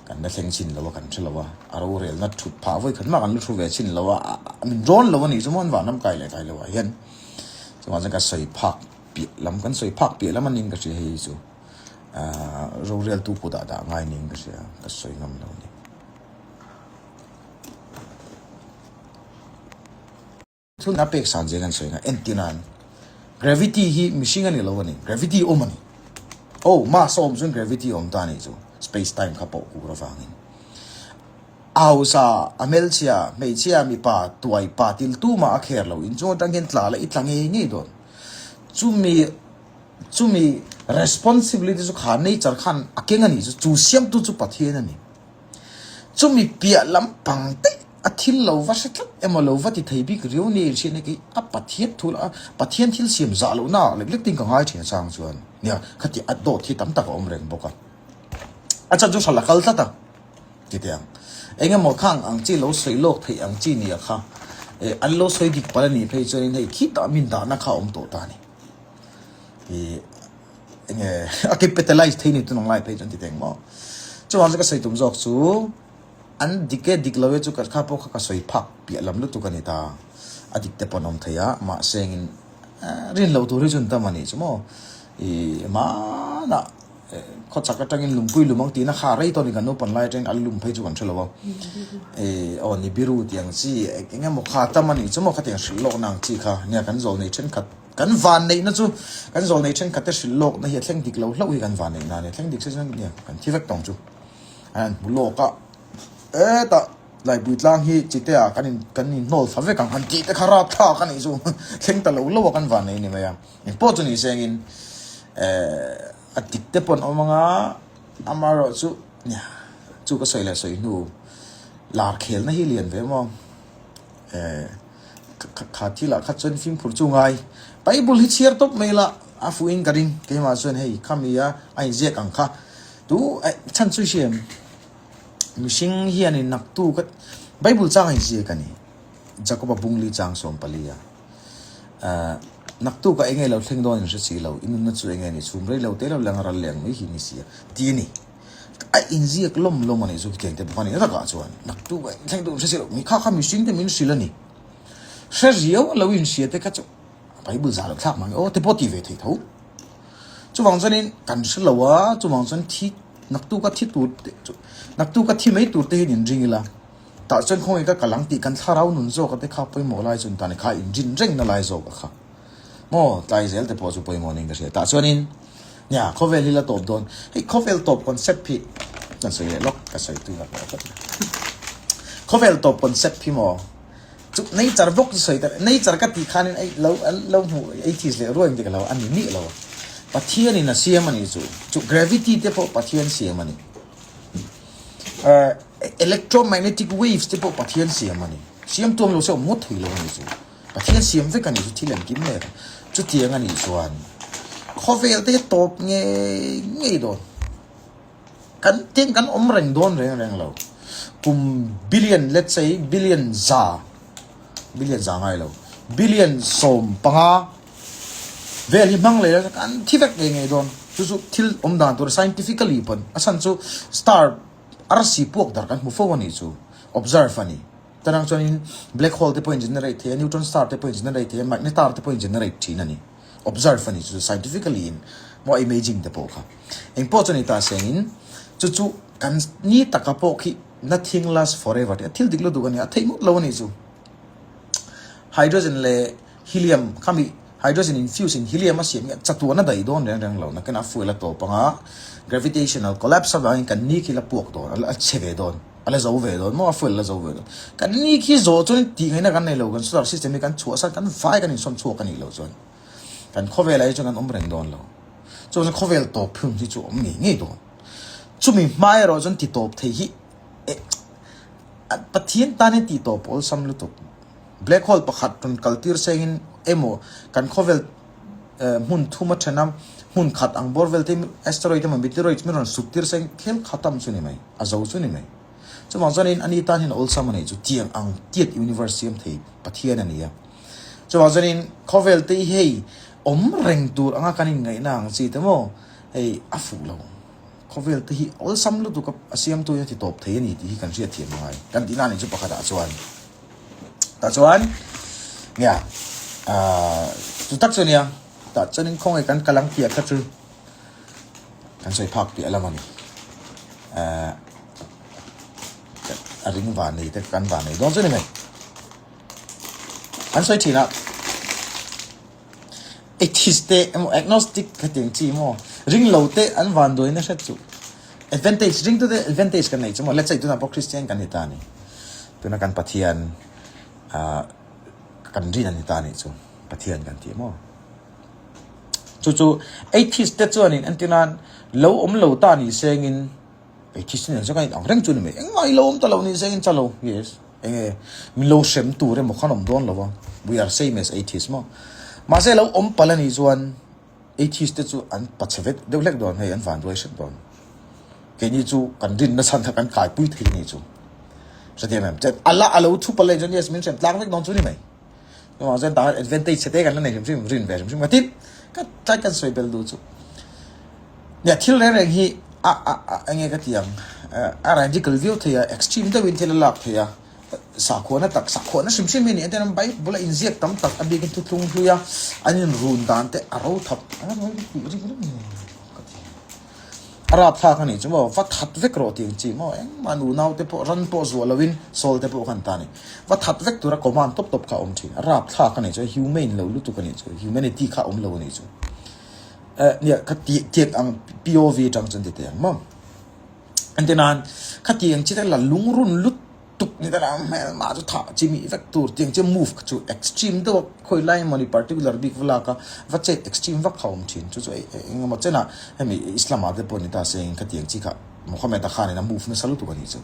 kan la thleng chhin lo a, kan hre lo a, a rorelna thut phah vawi khat mah kan la thu ve chhin lo a, min rawn lo a nih chu maw an vanram kai leh kai lo ah hian. Chuvang chuan ka sawi phak piah lam, kan sawi phak piah lam a niin ka hria hei hi chu ahh roreltu kutah dah ngai niin ka hria, ka sawi ngam lo a ni. Thil a pek san zel an sawi nga entir nan gravity hi mihring a ni lo a ni gravity awm a ni oh mass a awm chuan gravity awm ta a nih chu space time kha pawh kur avangin a hausa a hmelchhia hmeichhia mipa tuai pa til tumah a kher lo inchung atang hian tla la i tla ngei ngei dawn chumi chumi responsibility chu kha nature khan a keng a nih chu chu siamtu chu Pathian a ni. Chumi piah lampang te a thil lo va hre tlat emaw lo va ti thei bik riau nia inhriatna khi a Pathian thu a Pathian thil siam zah lohna ah lek lek tin ka ngai thin a chang chuan nia khati a dawt hi tam tak a awm reng bawk a. A chan chu hral a kal tlat a ti teh ang. Eng emaw khang ang chi lo sawi lawk theih ang chi nia kha eh an lo sawi dik palh a nih phei chuanin hei khitah min dahna kha a awm tawh ta a ni. Ih. Enge a capitalize thei ni tunang lai phei chuan ti teng maw. Chuvang chu ka sawi tum zawk chu an dik e dik lo e chu ka kha pawh kha ka sawi phak piah lam lutuk a ni ta. A dik te pawh an awm thei a mahse engin rin loh tur hi chu an tam a nih chu maw. Ih hmanah khawchhak atangin lungpui lum ang tihna kha rei tawh a ni kan naupan lai atangin a lum phei chu kan hre lo a. Ih aw Nibiru tih ang chi eng emaw kha a tam a nih chu maw khatiang hrilh lawkna ang chi kha nia kan zawl nei thenkhat Kan vanneihna chu kan zawlnei thenkhat te hrilh lawkna hi a thleng dik lo hlauh hi kan vanneihna a ni. A thleng dik se chuan nia kan thi vek tawng chu. An han hmu lawk a, hetah Laipui tlang hi Chite-ah kan in kan inhnawl thla vek ang han tih te kha rapthlak a nih chu. Thleng ta lo lo a kan vannei ni mai a. Engpawh chu ni sengin eh a dik te pawh an awm ang a, amaherawh chu nia chu ka sawi leh sawi hnu lar khelna hi lian ve maw eh. Kha thil ah kha chuan fimkhur chu ngai. Bible hi chhiar tawp mai la a fuh in ka ring. Keimah chuan hei khami a a inziak ang kha tu eh chhan chu hria em? Mihring hian in naktu ka Bible chang a inziak a ni. Jacob-a bungli chang 14 a. Eh naktu ka enge lo thleng dawn in hre si lo. I nunna chu enge ni chhum rei lo te lo leng a ral leng mai hi ni sia ti a ni. A inziak lawm lawm a nih chu khitiang te bawk a ni takah chuan naktuk a inthleng duh hre si lo mi kha kha mihring te min hrilh a ni hre riau a lo inhria te kha chu Bible zah loh thlak mange aw te pawh ti ve thei tho chuvang chuanin kan hre lo a chuvang chuan thi naktuk a thi tur te chu naktuk a thi mai tur te hian inring ila tah chuan khawnge ka kal ang tih kan thlarau nun zawk a te kha pawimawh lai chuan tah kha inrin reng na lai zawk a kha. Maw tlai zel te pawh chu pawimawh niin ka hria. Tah chuanin nia khawvel hi la tawp dawn. Hei khawvel tawp concept hi kan sawi leh lawk ka sawi tui ngawt ngawt tlat mai. Khawvel tawp concept hi maw chu nature bawk chu sawi ta nature ka tih khanin ei lo an lo hmuh atheist leh ruai ang tih ka lo a ni miah lo. Pathianin a siam a nih chu chu gravity te pawh Pathian siam a ni. Electromagnetic waves te pawh Pathian siam a ni. Siam tuam lo se awm ngawt thei lo a nih chu. Pathian siam vek a nih chu thil engkim nen chutiang a nih chuan khawvel te hi tawp ngei ngei dawn. Kan tin kan awm reng dawn reng reng lo. Kum billion let's say billion za billion za ngai lo billion 15 vel hi hmang leh kan thi vek ngei ngei dawn. Chu chu thil awm dan tur scientifically pawn a chhan chu star arsi puak dar kan hmu fo a nih chu observe a ni. Tanang chuanin black hole te pawhin generate thei a, neutron star te pawhin generate thei a, magnetar te pawhin generate thin a ni. Observe a ni chu scientifically in maw imaging te pawh kha. Engpawh chu ni ta sengin chu chu kan ni taka pawh khi nothing lasts forever tih a thil dik lutuk a ni a, theih ngawt lo a ni chu. Hydrogen leh helium khami hydrogen infuse in helium a siam hi chatuan a daih dawn reng reng lo nakin a fuel a tawp anga gravitational collapse avangin kan ni khi la puak dawn a chhe ve dawn. A la zo ve dawn maw? A fuel a la zo ve dawn. Kan ni khi zawh chuan tih ngaihna kan nei lo, kan solar system hi kan chhuahsan, kan vai kan insawn chhuak a nih loh chuan kan khawvelah hi chuan kan awm reng dawn lo. Chuan khawvel tawp hun hi chu awm ngei ngei dawn. Chumi hma erawh chuan ti tawp thei hi eh Pathian tan hian tih tawp awlsam lutuk. Black hole pakhat rawn kal tir sengin emaw kan khawvel hmun thum a then a, hmun khat ang bawr vel te asteroid emaw meteoroid min rawn suk tir seng khel khatam chu ni mai, a zo chu ni mai. Chuvang chuanin ani tan hian awlsam a neih chu tiang ang tiat universe siam thei Pathian a ni a. Chuvang chuanin khawvel te hi hei awm reng tur anga kan inngaihna ang chi te maw hei a fuh lo. Khawvel te hi awlsam lutuk a siamtu in a ti tawp thei a ni tih hi kan hriatthiam ngai. Kan tihna a nih chu pakhatah chuan. Tah chuan nia ahh chu tak chu nia tah chuanin khawnge kan kal ang tih ah kha chu kan sawi phak piah lam a ni. Ahh a ring van nei te kan van nei dawn chu ni mai. An sawi thin a atheist te emaw agnostic hetiang chi emaw ring lo te an van duaina hret chu advantage ring tute advantage kan nei chu maw let's say tunah pawh Christian kan ni ta a ni tuna kan Pathian ah kan rin a ni ta a nih chu Pathian kan tih maw chu chu atheist te chuanin entirnan lo awm lo ta ni sengin Atheist nen chuan kan inang reng chu ni mai. Engmah i lo awm ta lo ni se in cha lo. Yes. Enge min lo hrem tur emaw khan awm dawn lo a. We are same as atheist maw. Mahse lo awm palh a nih chuan atheist te chu an pachhe vet deuh hlek dawn hei an vanduai hrep dawn. Keini chu kan rinna chhan kha kan kaipui thei a nih chu. Hrethiam em? Chuan a la a lo thu palh a nih chuan yes min hrem tlang vek dawn chu ni mai. Chuvang chuan tah hian advantage chhe te kan la nei hrim hrim rin ve hrim hrim ka tin ka tlai kan sawi bel duh chu. Nia thil reng reng hi a a a enge ka ti ang a radical viau thei a extreme deuhin thil a lak thei a sakhuana tak sakhuana hrim hrim hi ni atan an bible a inziak tam tak a bikin thuthlung hlui a an inrun dan te a ro thap a ring reng ka ti. A rapthlak a nih chu maw, va that vek rawh tih ang chi maw, engmah nunau te pawh ran pawh zuah loin sawl te pawh khan ta a ni. Va that vek tura command tawp tawp kha a awm thin. A rapthlak a nih chu, humane lo lutuk a nih chu, humanity kha a awm lo a nih chu. Eh nia kha ti tiang ang POV atang chuan ti teh ang maw. Engtinan khatiang chi te la lungrun lut tuk ni ta hmel mah chu thah chi mih vek tur tiang chu move kha chu extreme deuh a khawi lai emaw ni particular bik va lak a va chet extreme vak kha a awm thin chu chu eng emaw chenah hemi Islam ah te pawh ni ta se eng khatiang chi kha Mohammed a khanin a move nasa lutuk a nih chu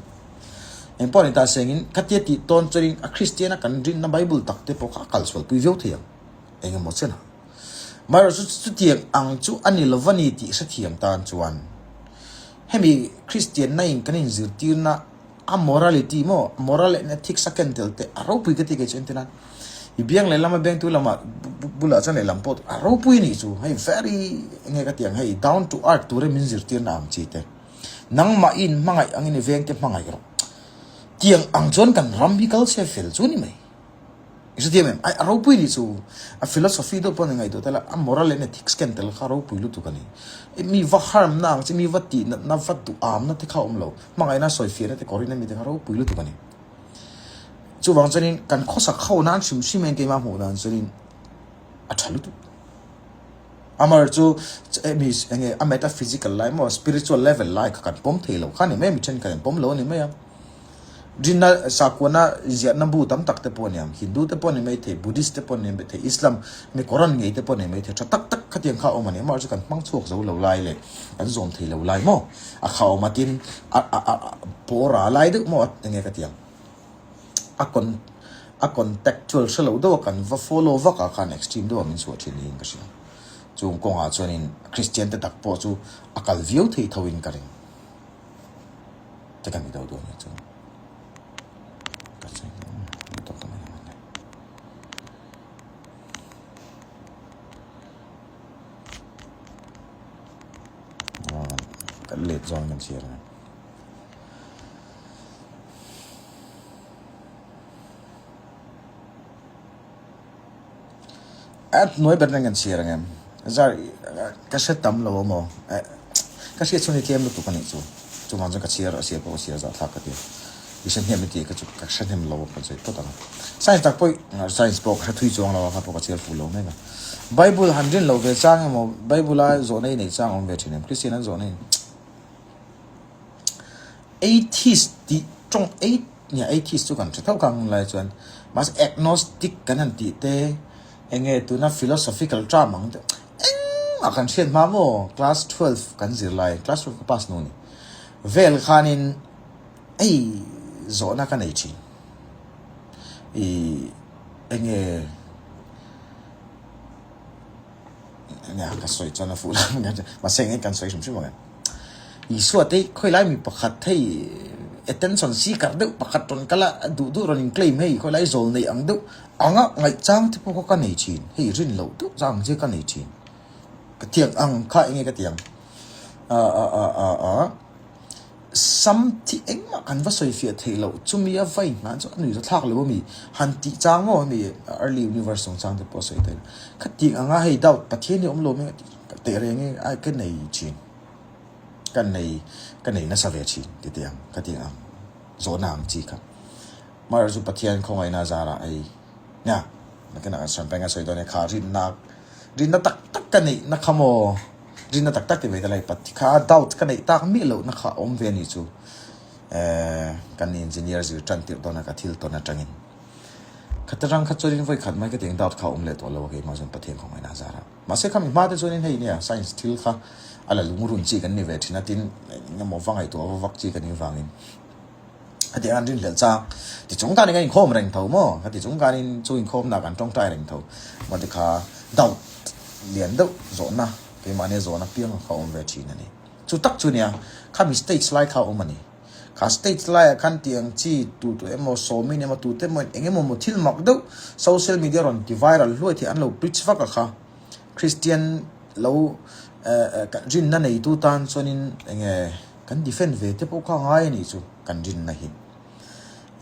eng pawh ni ta se engin khatia tih tawn chuanin a Christian a kan rinna Bible tak te pawh kha a kal sual pui viau thei ang eng emaw chenah amaherawhchu chutiang ang chu a ni lova ni tih hrethiam tan chuan hemi Christian na in kan inzirtirna A morality maw, moral and ethics a ken tel teh a ropui ka ti kei chu entir a, i biang lehlam a bengtu lamah bulah chuan lehlam pawh a ropui a nih chu, hei very enge ka ti ang hei down to earth tura min zirtirna ang chi te, nangmah i inhmangaih angin i vengte hmangaih rawh tiang ang chuan kan ram hi kal se fel chu a ni mai. I hrethiam em? Ai, a ropui nih chu. A philosophy deuh pawh ni ngaihtuah tel a, a moral and ethics ken tel kha a ropui lutuk a ni. Mi va harm na ang chi, mi va tih natna, va duh-amna te kha a awm lo. Hmangaihna sawifiahna te, kawrin ami te kha a ropui lutuk a ni. Chuvang chuanin kan khawsak ho nan hrim hrim hian keimah hmuh dan chuanin a tha lutuk. Amar chu mi enge a metaphysical lai maw spiritual level lai kha kan pawm thei lo kha a ni mai a, mi thenkhat an pawm lo a ni mai a. Rinna sakhuana ziahna bu tam tak te pawh a ni ang, Hindu te pawh a ni mai thei, Buddhist te pawh a ni mai thei, Islam mi Koran ngei te pawh a ni mai thei, tha tak tak khatiang kha a awm a ni. Amah chu kan hmang chhuak zo lo lai leh kan zawm thei lo lai maw? A kha awm a tin a a a pawra lai deuh maw enge ka ti ang a con a contactual hre lo deuh a kan va follow vak ah khan extreme deuh a min chhuah thin niin ka hria. Chung kawngah chuanin Christian te tak pawh chu a kal viau thei tho in ka ring. Te kan ni do dawn nia chu. Ka sawi dawn tawk ta mai ang le. Kan let zawng kan chhiar ang. A hnuai ber nen kan chhiar ang em? Zar ka hre tam lo amaw? Ka hriat chhun hi tlem lutuk a nih chu. Chuvang chuan ka chhiar a chhiar pawh ka chhiar zah thlak ka ti. I hre hnem i tih kha chu ka hre hnem lo ka sawi phawt ang. Science tak pawh science pawh ka hre thui chuang lo a kha pawh ka chhiar fuh lo mek a. Bible han rin loh ve chang emaw Bible a zawhna i neih chang awm ve thin em? Christian an zawhna in. Atheist tih tawng a nia atheist chu kan hre tho kang lai chuan mahse agnostic kan han tih te enge tuna philosophical term ang te engmah kan hriat hma maw class 12 kan zir lai class 12 ka pass hnu ni vel khanin ei zawhna ka nei thin i enge Nia ka sawi chuan a fuh lo mahse eng kan sawi hrim hrim ang e. Isua te khawi lai mi pakhat hei attention seeker deuh pakhat rawn kal a, a duh duh rawn in claim hei khawilai zawl nei ang deuh anga ngaihchang te pawh kha ka nei thin, hei rin loh deuh chang ang che ka nei thin. Ka tiang ang kha enge ka ti ang ah ah ah ah ah sam thi engmah kan va sawi fiah theih loh chumi a vai hnan chu a nuih za thlak lo ami han tih chang maw hemi early universe chung chang te pawh a sawi theih khatiang anga hei doubt Pathian hi a awm lo mai teh reng hi a ka nei thin ka nei ka nei nasa ve thin ti teh ang khatiang ang zawhna ang chi kha amaherawhchu chu Pathian khawngaihna zarah hei nia nakinah kan sawi peng a sawi dawn e kha rinna Rinna tak tak ka neih na kha maw? Rinna tak tak ti ve ta lai pat kha doubt ka neih tak miah loh na kha a awm ve a nih chu. Eh, kan engineer zir tan tirh dawn a ka thil tawn atangin. Khat atang kha chuanin vawi khat mai ka ti ang doubt kha a awm leh tawh lo a keimah chuan Pathian khawngaihna a zar a. Mahse khami hma te chuanin hei nia science thil kha a la lungrun chi kan ni ve thin a tin eng emaw va ngaihtuah va vak chi ka nih vangin. Hetiang an rinhlelh chang ti chung kanin kan inkhawm reng tho maw? Heti chung kanin chu inkhawmna kan tawngtai reng tho maw ti kha doubt lian deuh zawhna keimahnia zawhna piang kha awm ve thin a ni. Chu tak chu nia khami stage lai kha awm a ni. Kha stage laiah khan tiang chi tu tu emaw sawmin emaw tute emaw eng emaw maw thil mak deuh social media rawn ti viral hluai thei an lo preach vak a kha Christian lo rinna neitu tan chuanin enge Kan defend ve te pawh kha ngai a nih chu kan rinna hi.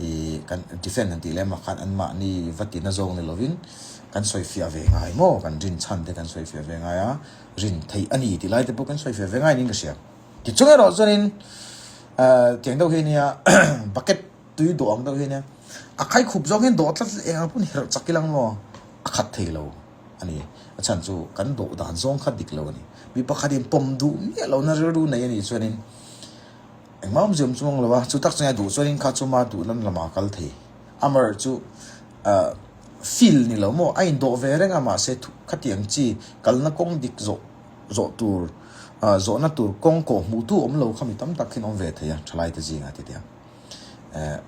Ih kan defend han tih leh mah khan anmahni va tina zawng ni lovin kan sawifiah ve ngai maw? Kan rin chhan te kan sawifiah ve ngai a, rin theih a ni tih lai te pawh kan sawifiah ve ngai niin ka hria. Tichung erawh chuanin eh tiang deuh hi nia bucket tui dawh ang deuh hi nia a khaikhup zawng hian dawh tlat eng ang pawn herh chak ilang maw a khat thei lo. a ni. A chhan chu kan dawh dan zawng kha dik lo a ni. Mi pakhatin pawm duh miah lohna rilru nei a nih chuanin engmah awmzia awm chuang lo a, chu tak chuan a duh chuanin kha chuma duh lam lamah a kal thei. Amaherawhchu chu ah feel ni lo maw a indawh ve reng a mahse khatiang chi kalna kawng dik zawh zawh tur ah zawhna tur kawng kawh hmuh tu awm lo kha mi tam tak khin awm ve thei a thalaite zingah ti teh ang.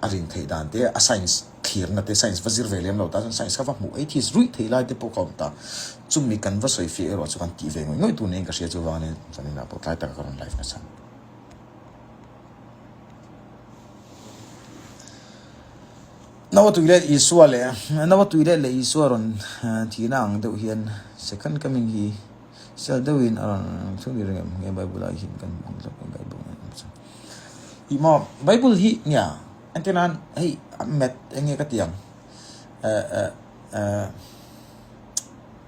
A rin theih dan te, a science thlirna te, science va zir ve lem lo ta chuan science kha va hmuh ei this ruih thei lai te pawh ka awm ta. Chumi kan va sawi fiah erawh chu kan tih ve ngawih ngawih tur niin ka hria chuvangin zanin ah pawh tlai taka ka rawn live nasa. Naua tui leh Isua leh Naua tui leh leh Isua rawn thihna ang deuh hian second coming hi sel deuhin a rawn chhung ring em nge Bible ah hian kan hmu ang hlauh em Bible Ih maw Bible hi nia entir nan hei a met eng nge ka ti ang eh eh eh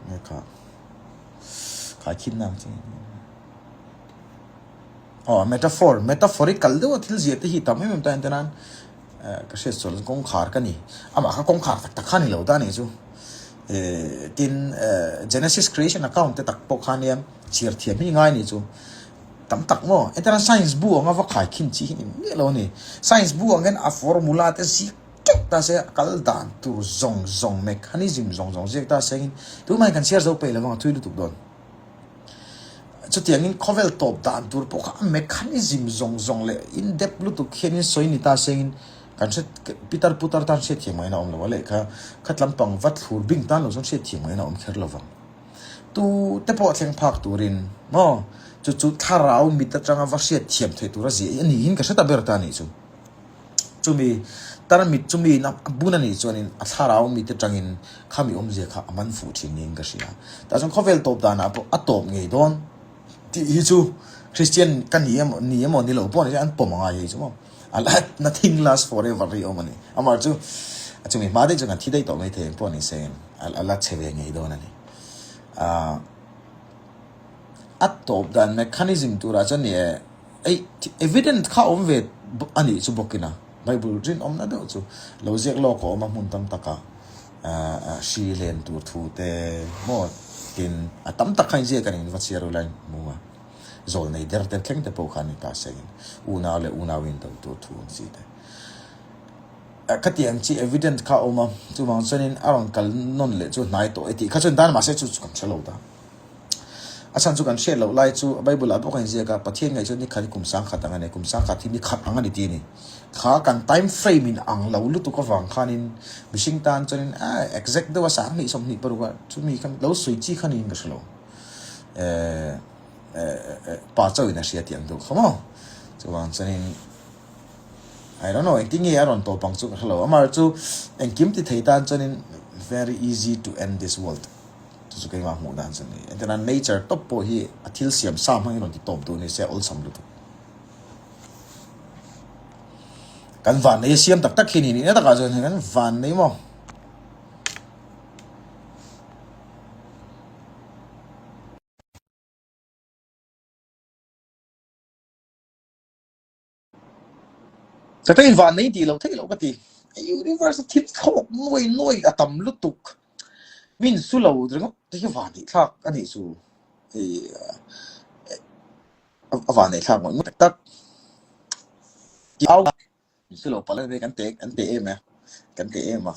nge kha khai khin na ang chi aw metaphor metaphorical deuh a thil ziah te hi tam em em ta entir nan eh ka hriat sual kawngkhar ka ni amah kha kawngkhar tak tak kha ni lo ta a nih chu eh tin eh Genesis creation account te tak pawh kha nia chhiar thiam hi ngai a nih chu. Tam tak maw? Entirna science bu anga va khai khin chi hi ni miah lo a ni. Science bu ang hian a formula te ziak teuh ta se, a kal dan tur zawng zawng, mechanism zawng zawng ziak ta se angin tunah hian kan chhiar zo peih lo vang a thui lutuk dawn. Chutiangin khawvel tawp dan tur pawh kha a mechanism zawng zawng leh in depth lutuk hianin sawi ni ta se angin kan hre pitar putar tan hriatthiam ngaihna a awm lo a, lehkha khat lampang va thlur bing tan lo chuan hriatthiam ngaihna a awm kher lo vang. Tu te pawh thleng phak turin maw chu chu thlarau mit atanga va hriat thiam theih tura ziah hi a niin ka hre ta ber ta a nih chu. Chumi tarmit chumi in a bun a nih chuanin a thlarau mit atangin khami awmzia kha a man fuh thin niin ka hria. Tah chuan khawvel tawp danah pawh a tawp ngei dawn tih hi chu Christian ka ni emaw ni emaw ni lo pawh ni an pawm angai hei chu maw. A la nothing last forever hi a awm a ni. Amah chu a chumi hma daih chu kan thi daih tawh mai thei ang pawh ni se a la che ve ngei dawn a ni. Ahh a tawp dan mechanism turah chuan ni e ei evident kha awm ve a nih chu bawkin a Bible rinawmna deuh chu lo ziak lawk a awm a hmun tam takah ahh hri len tur thu te maw tin a tam tak kha inziak a ni va chhiar ula in hmu a. Zawl nei der te thleng te pawh kha an ni ta sengin unau leh unau in do tur thu ang chi te. Khatiang chi evident kha a awm a, chuvang chuanin a rawn kal nawn leh chu hnai tawh e tih kha chuan dan mahse chu chu kan hre lo ta. A chhan chu kan hriat loh lai chu Bible ah bawk a inziak a, Pathian ngaih chuan ni khat hi kum sangkhat ang a ni, kum sangkhat hi ni khat ang a ni ti a ni. Kha kan time frame in ang lo lutuk avang khanin mihring tan chuanin a exact deuh a 20 26 a chumi kha lo sawi chi kha niin ka hre lo. Eh. Pa chauhin a hria tih ang deuh kha maw? Chuvang chuanin. I don't know engtin nge a rawn tawp ang chu ka hrelo. Amaherawhchu engkim ti thei tan chuanin very easy to end this world chu chu keimah hmuh dan chu a ni. Entirna nature tawp pawh hi a thil siam sa hmangin rawn ti tawp duh ni se a awlsam lutuk. Kan vannei a siam tak tak hi ni nihna takah chuan kan vannei maw? Ka ta in vannei tih loh theih loh ka ti. Universe a thil thlawk nuai nuai a tam lutuk. Min su lo ringawt te hi vanneih thlak a nih chu. A vanneih thlak ngawih ngawih tak tak. Min su lo palh a ni kan te kan te em a kan te em a.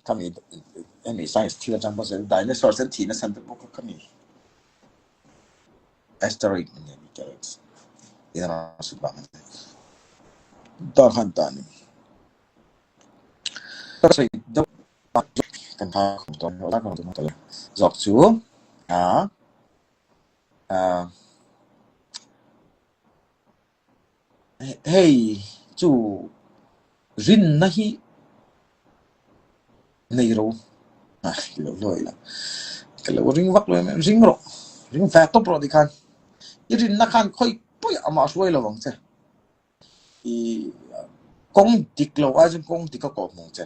Khami hemi science thil atang pawh sawi dinosaurs an thih nasa te pawh kha khami. Asteroid an ni meteoroids in a rawn sut vang a ni. Dar khan ta a ni. Ka sawi deuh kan kha khum tawn hlawh lai kan ta zawk chu a Hei chu rinna hi nei ro a lo hlawi la, ka lo ring vak lo em em, ring rawh, ring ve tawp rawh tikhan i rinna khan khawi pawi amah hruai lo ang che, i kawng dik lo ai chuan kawng dik a kawh hmung che,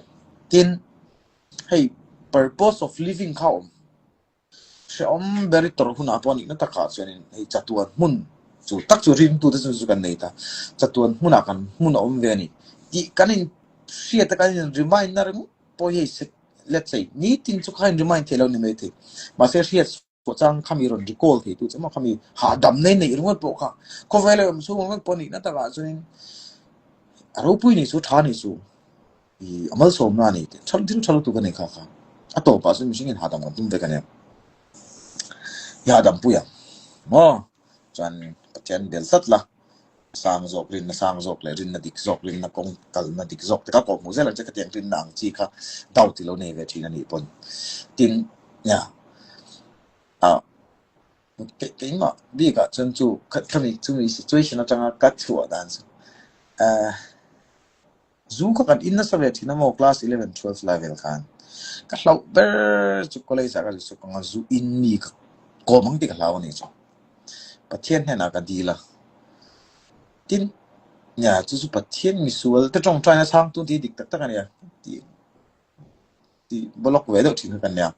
tin hei purpose of living kha a awm. Hrehawm ber i tawrh hunah pawh nihna takah chuanin hei chatuan hmun chu tak chu ringtute chu chu kan nei ta. Chatuan hmunah kan hmun a awm ve a ni tih kan in hriat a kan in remind na ringawt pawh hi hei let's say nitin chu kha in remind theih lo ni mai thei. Mahse hriat chhuah chang khami rawn recall thei tu che maw khami hahdam nei neih ringawt pawh kha khawvel a awm chhung ringawt pawh nihna takah chuanin a ropui ni chu tha ni chu. I a malsawmna a ni tih tha thil tha lutuk a ni kha kha. A tawpah chuan mihringin hahdam kan tum vek a nia. I hahdam pui ang maw? Chuan Pathian bel tlat la, a sang zawk rinna sang zawk leh rinna dik zawk, rinna kawng kalna dik zawk te kha kawh hmuh zel ang che khatiang rinna ang chi kha doubt i lo nei ve thin a nih pawn. Tin, nia, ah keimah bikah chuan chu khami chumi situation atanga ka chhuah dan chu eh Zu kha kan in nasa ve thin a maw class 11 12 lai vel khan ka hlauh ber chu college ah ka zir chhuak ang a zu in mi ka kawm ang tih ka hlau a ni chu Pathian hnenah ka dil a tin nia chu chu Pathian misual te tawngtaina chhangtu tih dik tak tak a nia tih tih block ve deuh thin kha kan nia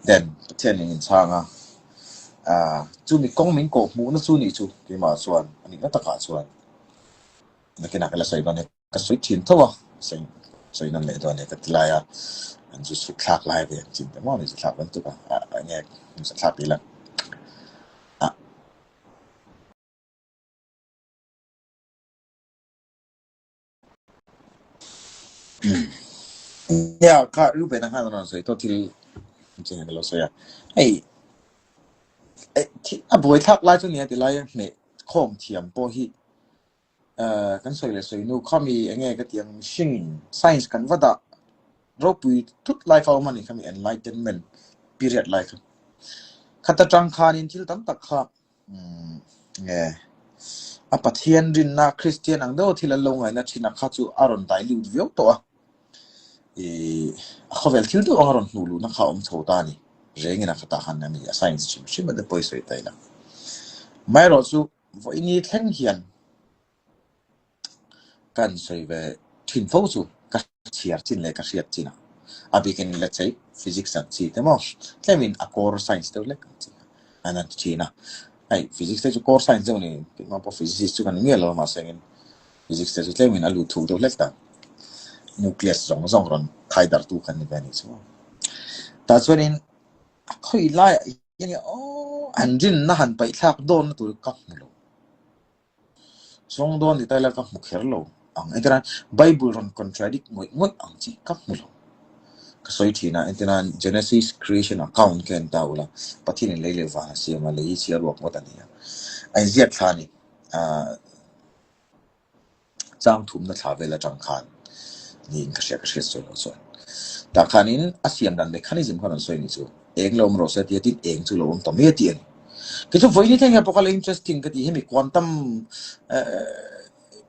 then Pathian in min chhang a ah chumi kawng min kawh hmuhna chu nih chu keimah chuan a nihna takah chuan. Nakinah ka la sawi dawn e, ka sawi thin tho a, sawi sawi nawn leh dawn e ka ti lai a, an zu chhuk thlak lai ve ang chin te maw ni zu thlak bantuk a, ah eng nge zu thlak ti la ah. Nia kha Reuben-a khan a rawn sawi tawh thil chin ka lo sawi a, hei a buaithlak lai chu nia ti lai a hmeh khawm thiam pawh hi eh kan sawi leh sawi nu khami eng nge ka tih ang mihring science kan va dah ropui thut lai kha a awm a ni khami enlightenment period lai kha khat atang khanin thil tam tak kha umm nge a Pathian rinna Christian ang deuh thil an lo ngaihna thin a kha chu a rawn dilute viau tawh a ih a khawvel thil deuh ang a rawn hnuh luhna kha a awm chho ta a ni rengin a khatah khan a ni a science hrim hrim a te pawh i sawi ta ila amaherawhchu Vawiini thleng hian kan sawi ve thin fo chu ka chhiar chin leh ka hriat chin a, a bikin let's say physics ang chi te maw tlemin a core science deuh hlek ang chi kha an han ti thin a, hei physics te chu core science deuh a ni keimah pawh physicist chu ka ni miah lo a mahse engin physics te chu tlemin a lut thuk deuh hlek ta nucleus zawng zawng rawn thai darh tu kha an ni ve a nih chu maw tah chuanin A khawi laiah hian aw an rinna han paih thlak dawnna tur ka hmu lo. Zawng dawn ti ta ila ka hmu kher lo ang. Engtinan Bible rawn contradict ngawih ngawih ang chi ka hmu lo. Ka sawi thin a, engtinan Genesis creation account kha en ta ula, Pathianin lei leh van a siam a, lei hi chhiar ruak ngawt a ni a. A inziak thla a ni. Ahh. Chang thumna thla vel atang khan niin ka hria ka hriat sawi loh chuan tah khanin a siam dan mechanism khan an sawi ni chu eng lo awm rawh se tia tin eng chu lo awm ta mai a ti a ni. Kei chu vawiin thleng hian pawh kha la interesting ka ti hemi quantum eh.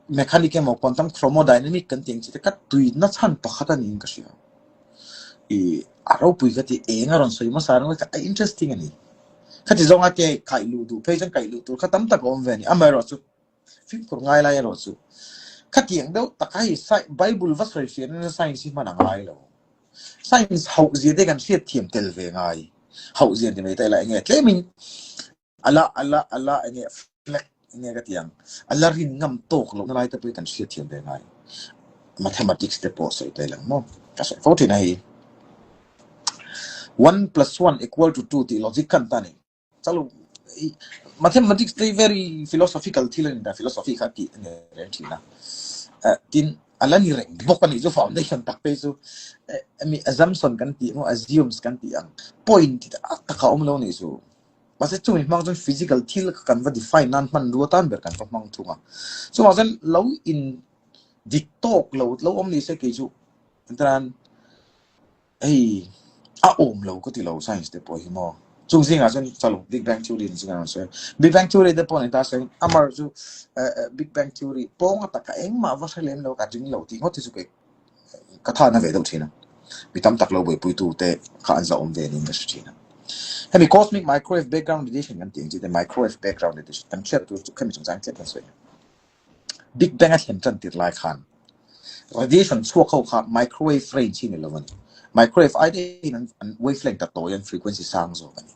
mechanic emaw quantum chromodynamic kan tih ang chi te kha tuina chhan pakhat a niin ka hria. Ih a ropui ka ti eng a rawn sawi hmasa ringawt kha a interesting a ni. Khati zawnga ke kaih luh duh phei chuan kaih luh tur kha tam tak a awm ve a ni. Amaherawh chu fimkhur ngai lai erawh chu khatiang deuh taka hei Bible va sawi fiah nana science hi hman a ngai lo. Science hauh zia te kan hriat thiam tel ve ngai. Hauh zia ti mai ta ila enge tlemin ala ala ala enge flag enge ka ti ang ala rin ngam tawk lohna lai te pawh hi kan hriat thiam ve ngai. Mathematics te pawh sawi ta ila ang maw? Ka sawi fo thin a hei. 1 plus 1 equal to 2 tih logic khan ta a ni. Chalo mathematics te very philosophical thil a ni ta, philosophy kha tih a ni reng thin a. Tin a la ni reng bawk a nih chu foundation tak phei chu mi assumption kan tih emaw assumes kan tih ang point ti tak tak a awm lo a nih chu. Mahse chumi hmang chuan physical thil kha kan va define nan hmanrua tan ber kan va hmang thung a. Chuvang chuan lo in dik tawk lo lo awm ni se kei chu chuan Hei a awm lo ka ti lo science te pawh hi maw. Chung zingah chuan chalo Big Bang Theory ni zingah an sawi a. Big Bang Theory te pawh ni ta se amar chu Big Bang Theory pawng a taka engmah va hre lem lo ka ring lo tih ngawt hi chu kei ka tha na ve deuh thin a. Mi tam tak lo buaipuitu te kha an zahawm ve niin ka hre thin a. Hemi cosmic microwave background radiation kan tih ang chi te microwave background radiation kan hriat tur chu khemi chungchang chiah kan sawi a. Big Bang a thlen tan tir lai khan radiation chhuak ho kha microwave range hi ni lo a ni. Microwave ai daihin an an wavelength a tawi an frequency sang zawk a ni.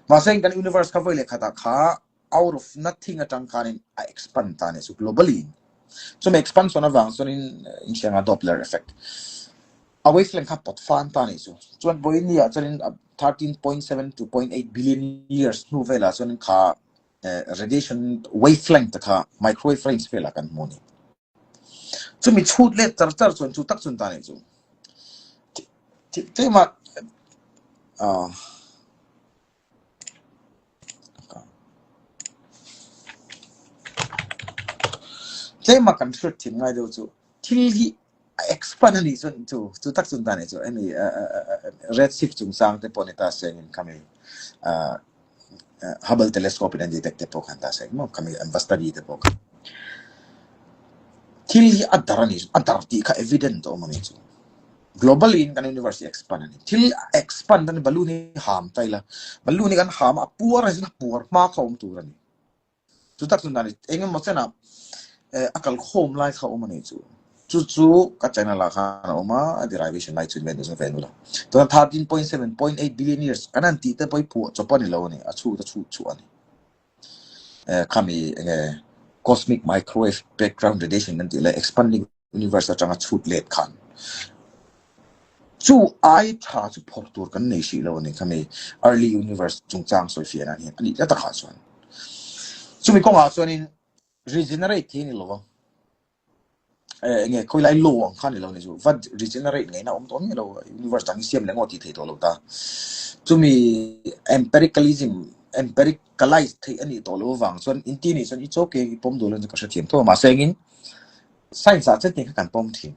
Mahse kan universe kha vawi leh khatah kha out of nothing atang khanin a expand ta a ni chu globally in. Chumi expansion avang chuanin inhrianga Doppler effect a wavelength kha pawt fan ta a ni chu. Chuan vawiin ah chuanin 13.7 to 0.8 billion years hnu velah chuanin kha radiation wavelength te kha microwave range velah kan hmu a ni. Chumi chhut let char char chuan chu tak chuan ta nih chu. Tlema tlema kan hriat thin ngai deuh chu thil hi a expand a nih chuan chu chu tak chuan ta nih chu hemi red shift chungchang te pawh ni ta sengin khami Hubble telescope in an detect te pawh khan ta seng maw khami an va study te pawh khan thil hi a dar a ni a dar tih kha evident a awm a ni chu globally in kan universe hi expand a ni thil a expand a ni balloon hi ham ta ila balloon hi kan ham a puar a ni chuan a puar hma kha awm tur a ni. Chu tak chuan dan eng emaw chenah a kal khawm lai kha a awm a nih chu. Chu chu ka channel ah khan a awm a, a derivation lai chu ven ven ula. Tuna 13.7.8 billion years kan han tih te pawh hi phuah chawp a ni lo a ni, a chhut a chhut chhuah a ni. Khami enge cosmic microwave background radiation kan tih leh expanding universe atanga chhut let khan chu ai tha chu phawrh tur kan nei hrih lo a ni khami early universe chungchang sawi fiah nan hian a nih tlat takah chuan chumi kawngah chuanin regenerate thei a ni lo va eh enge khawilai law ang kha a ni lo ni chu va regenerate ngaihna a awm tawh miah lo universe dang hi siam leh ngawt tih theih tawh lo ta chumi empiricalism empiricalize theih a nih tawh loh avang chuan inti nih chuan i chaw ke i pawm duh lo chu ka hrethiam tho a mahse engin Science ah chuan tih kha kan pawm thin.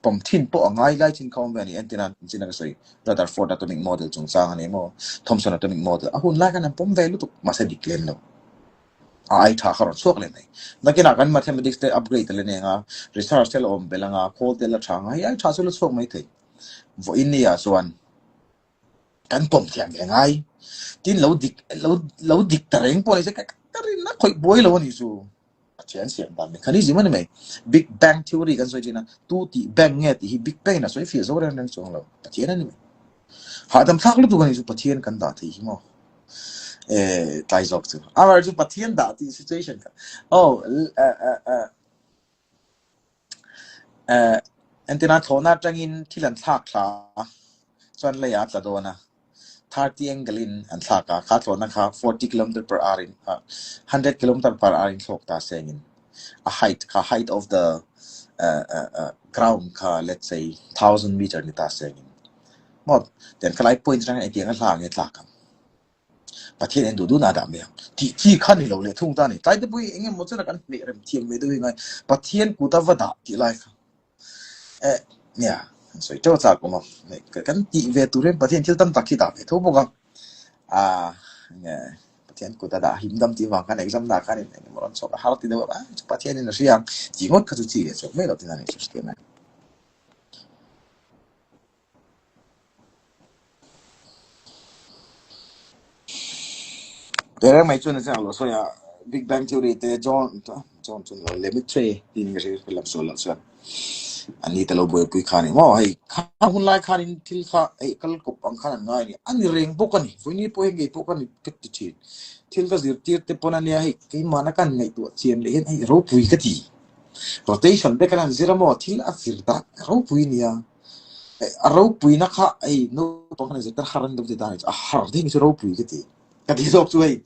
Pawm thin pawh a ngai lai thin kha awm ve a ni. Entirna chin a ka sawi Rutherford atomic model chungchang a ni emaw Thomson atomic model a hun lai khan an pawm ve lutuk mahse dik lem lo. A ai tha kha rawn chhuak leh mai. Nakinah kan mathematics te upgrade a la nei anga research te la awm belh anga khawl te la tha anga hei ai tha chu la chhuak mai thei. Vawiin ni ah chuan kan pawm thiam ve ngai. Tin lo dik lo lo dik ta reng pawh ni se ka rinna khawih buai lo a ni chu. Pathian siam dan mechanism a ni mai. Big Bang theory kan sawi thin a, tu tih bang nge tih hi Big Bang in a sawi fiah zo reng reng chuang lo. Pathian a ni mai. Hahdam thlak lutuk a ni chu Pathian kan dah thei hi maw. Eh, tlai zawk chu. Amar chu Pathian dah tih situation kha. Oh, eh, eh, eh. Eh, entirna thlawhna atangin thil an thlak thla a, chuan leiah a tla dawn a. 30 angle in an thlak a, kha thlawhna kha 40 kilometer per hour in, 100 kilometer per hour in thlawk ta sengin a height kha height of the uh, uh, uh, ground kha let's say 1000 meter ni ta sengin maw tian khalai point atang engtiang a hla nge tlak ang Pathian en duh duh na dah mai ang tih chi kha ni lo leh thung ta ni tlai te pawh hi eng emaw chuna kan hmeh rem thiam ve deuh hi ngai Pathian kuta va dah tih lai kha eh nia an sawi teuh chak awm a kan tih ve tur hian Pathian thil tam tak hi dah ve tho bawk a a nge. Pathian kut a dah him dam tih vang khan exam na khan in engemaw rawn chhuak a har ti deuh a, chu Pathian in a hria ang tih ngawt kha chu chi leh chhuak mai lo tin a ni chu hriat mai. Tereng mai chuan a chiang lo sawi a, Big Bang Theory te John John chu ni lo Lemaitre tiin ka hria ka lam sual loh chuan an ni te lo buaipui kha a ni maw hei kha hun lai khanin thil kha hei kal kawp ang khan an ngai a ni a ni reng bawk a ni vawiin pawh hei ngei pawh ka ni ka ti thin thil ka zirtir te pawn a nia hei keimahna ka han ngaihtuah chian leh hian hei ropui ka ti rotation te kan han zir a maw thil a zir dan ropui a nia. A ropuina kha hei naupang khan zirtir har an lo ti ta a ni chu a har ding chu ropui ka ti ka ti zawk chu hei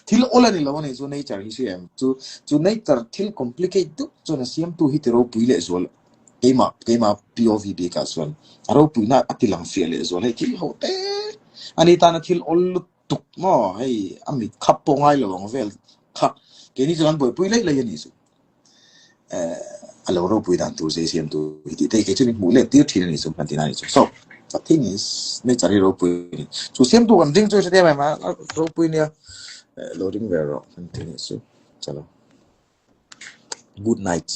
thil awl a ni lo a ni chu nature hi hria em chu chu nature thil complicate deuh chuan a siamtu hi ti ropui leh zual keimah keimah POV bikah chuan a ropuina a ti lang fiah leh zual hei thil ho te ani tana thil awl lutuk maw hei a mit khap pawh ngai lo ang vel kha keini chuan an buaipui laih laih a ni chu. A lo ropui dan tur zai siam tur hi tih te hi kei chu min hmuh let tir thin a ni chu kan ti na a ni chu. So, the thing is nature hi ropui a ni. Chu siamtu kan ring chu i hre em em a, ropui nia lo ring ve rawh kan ti nih chu. Chalo. Good night.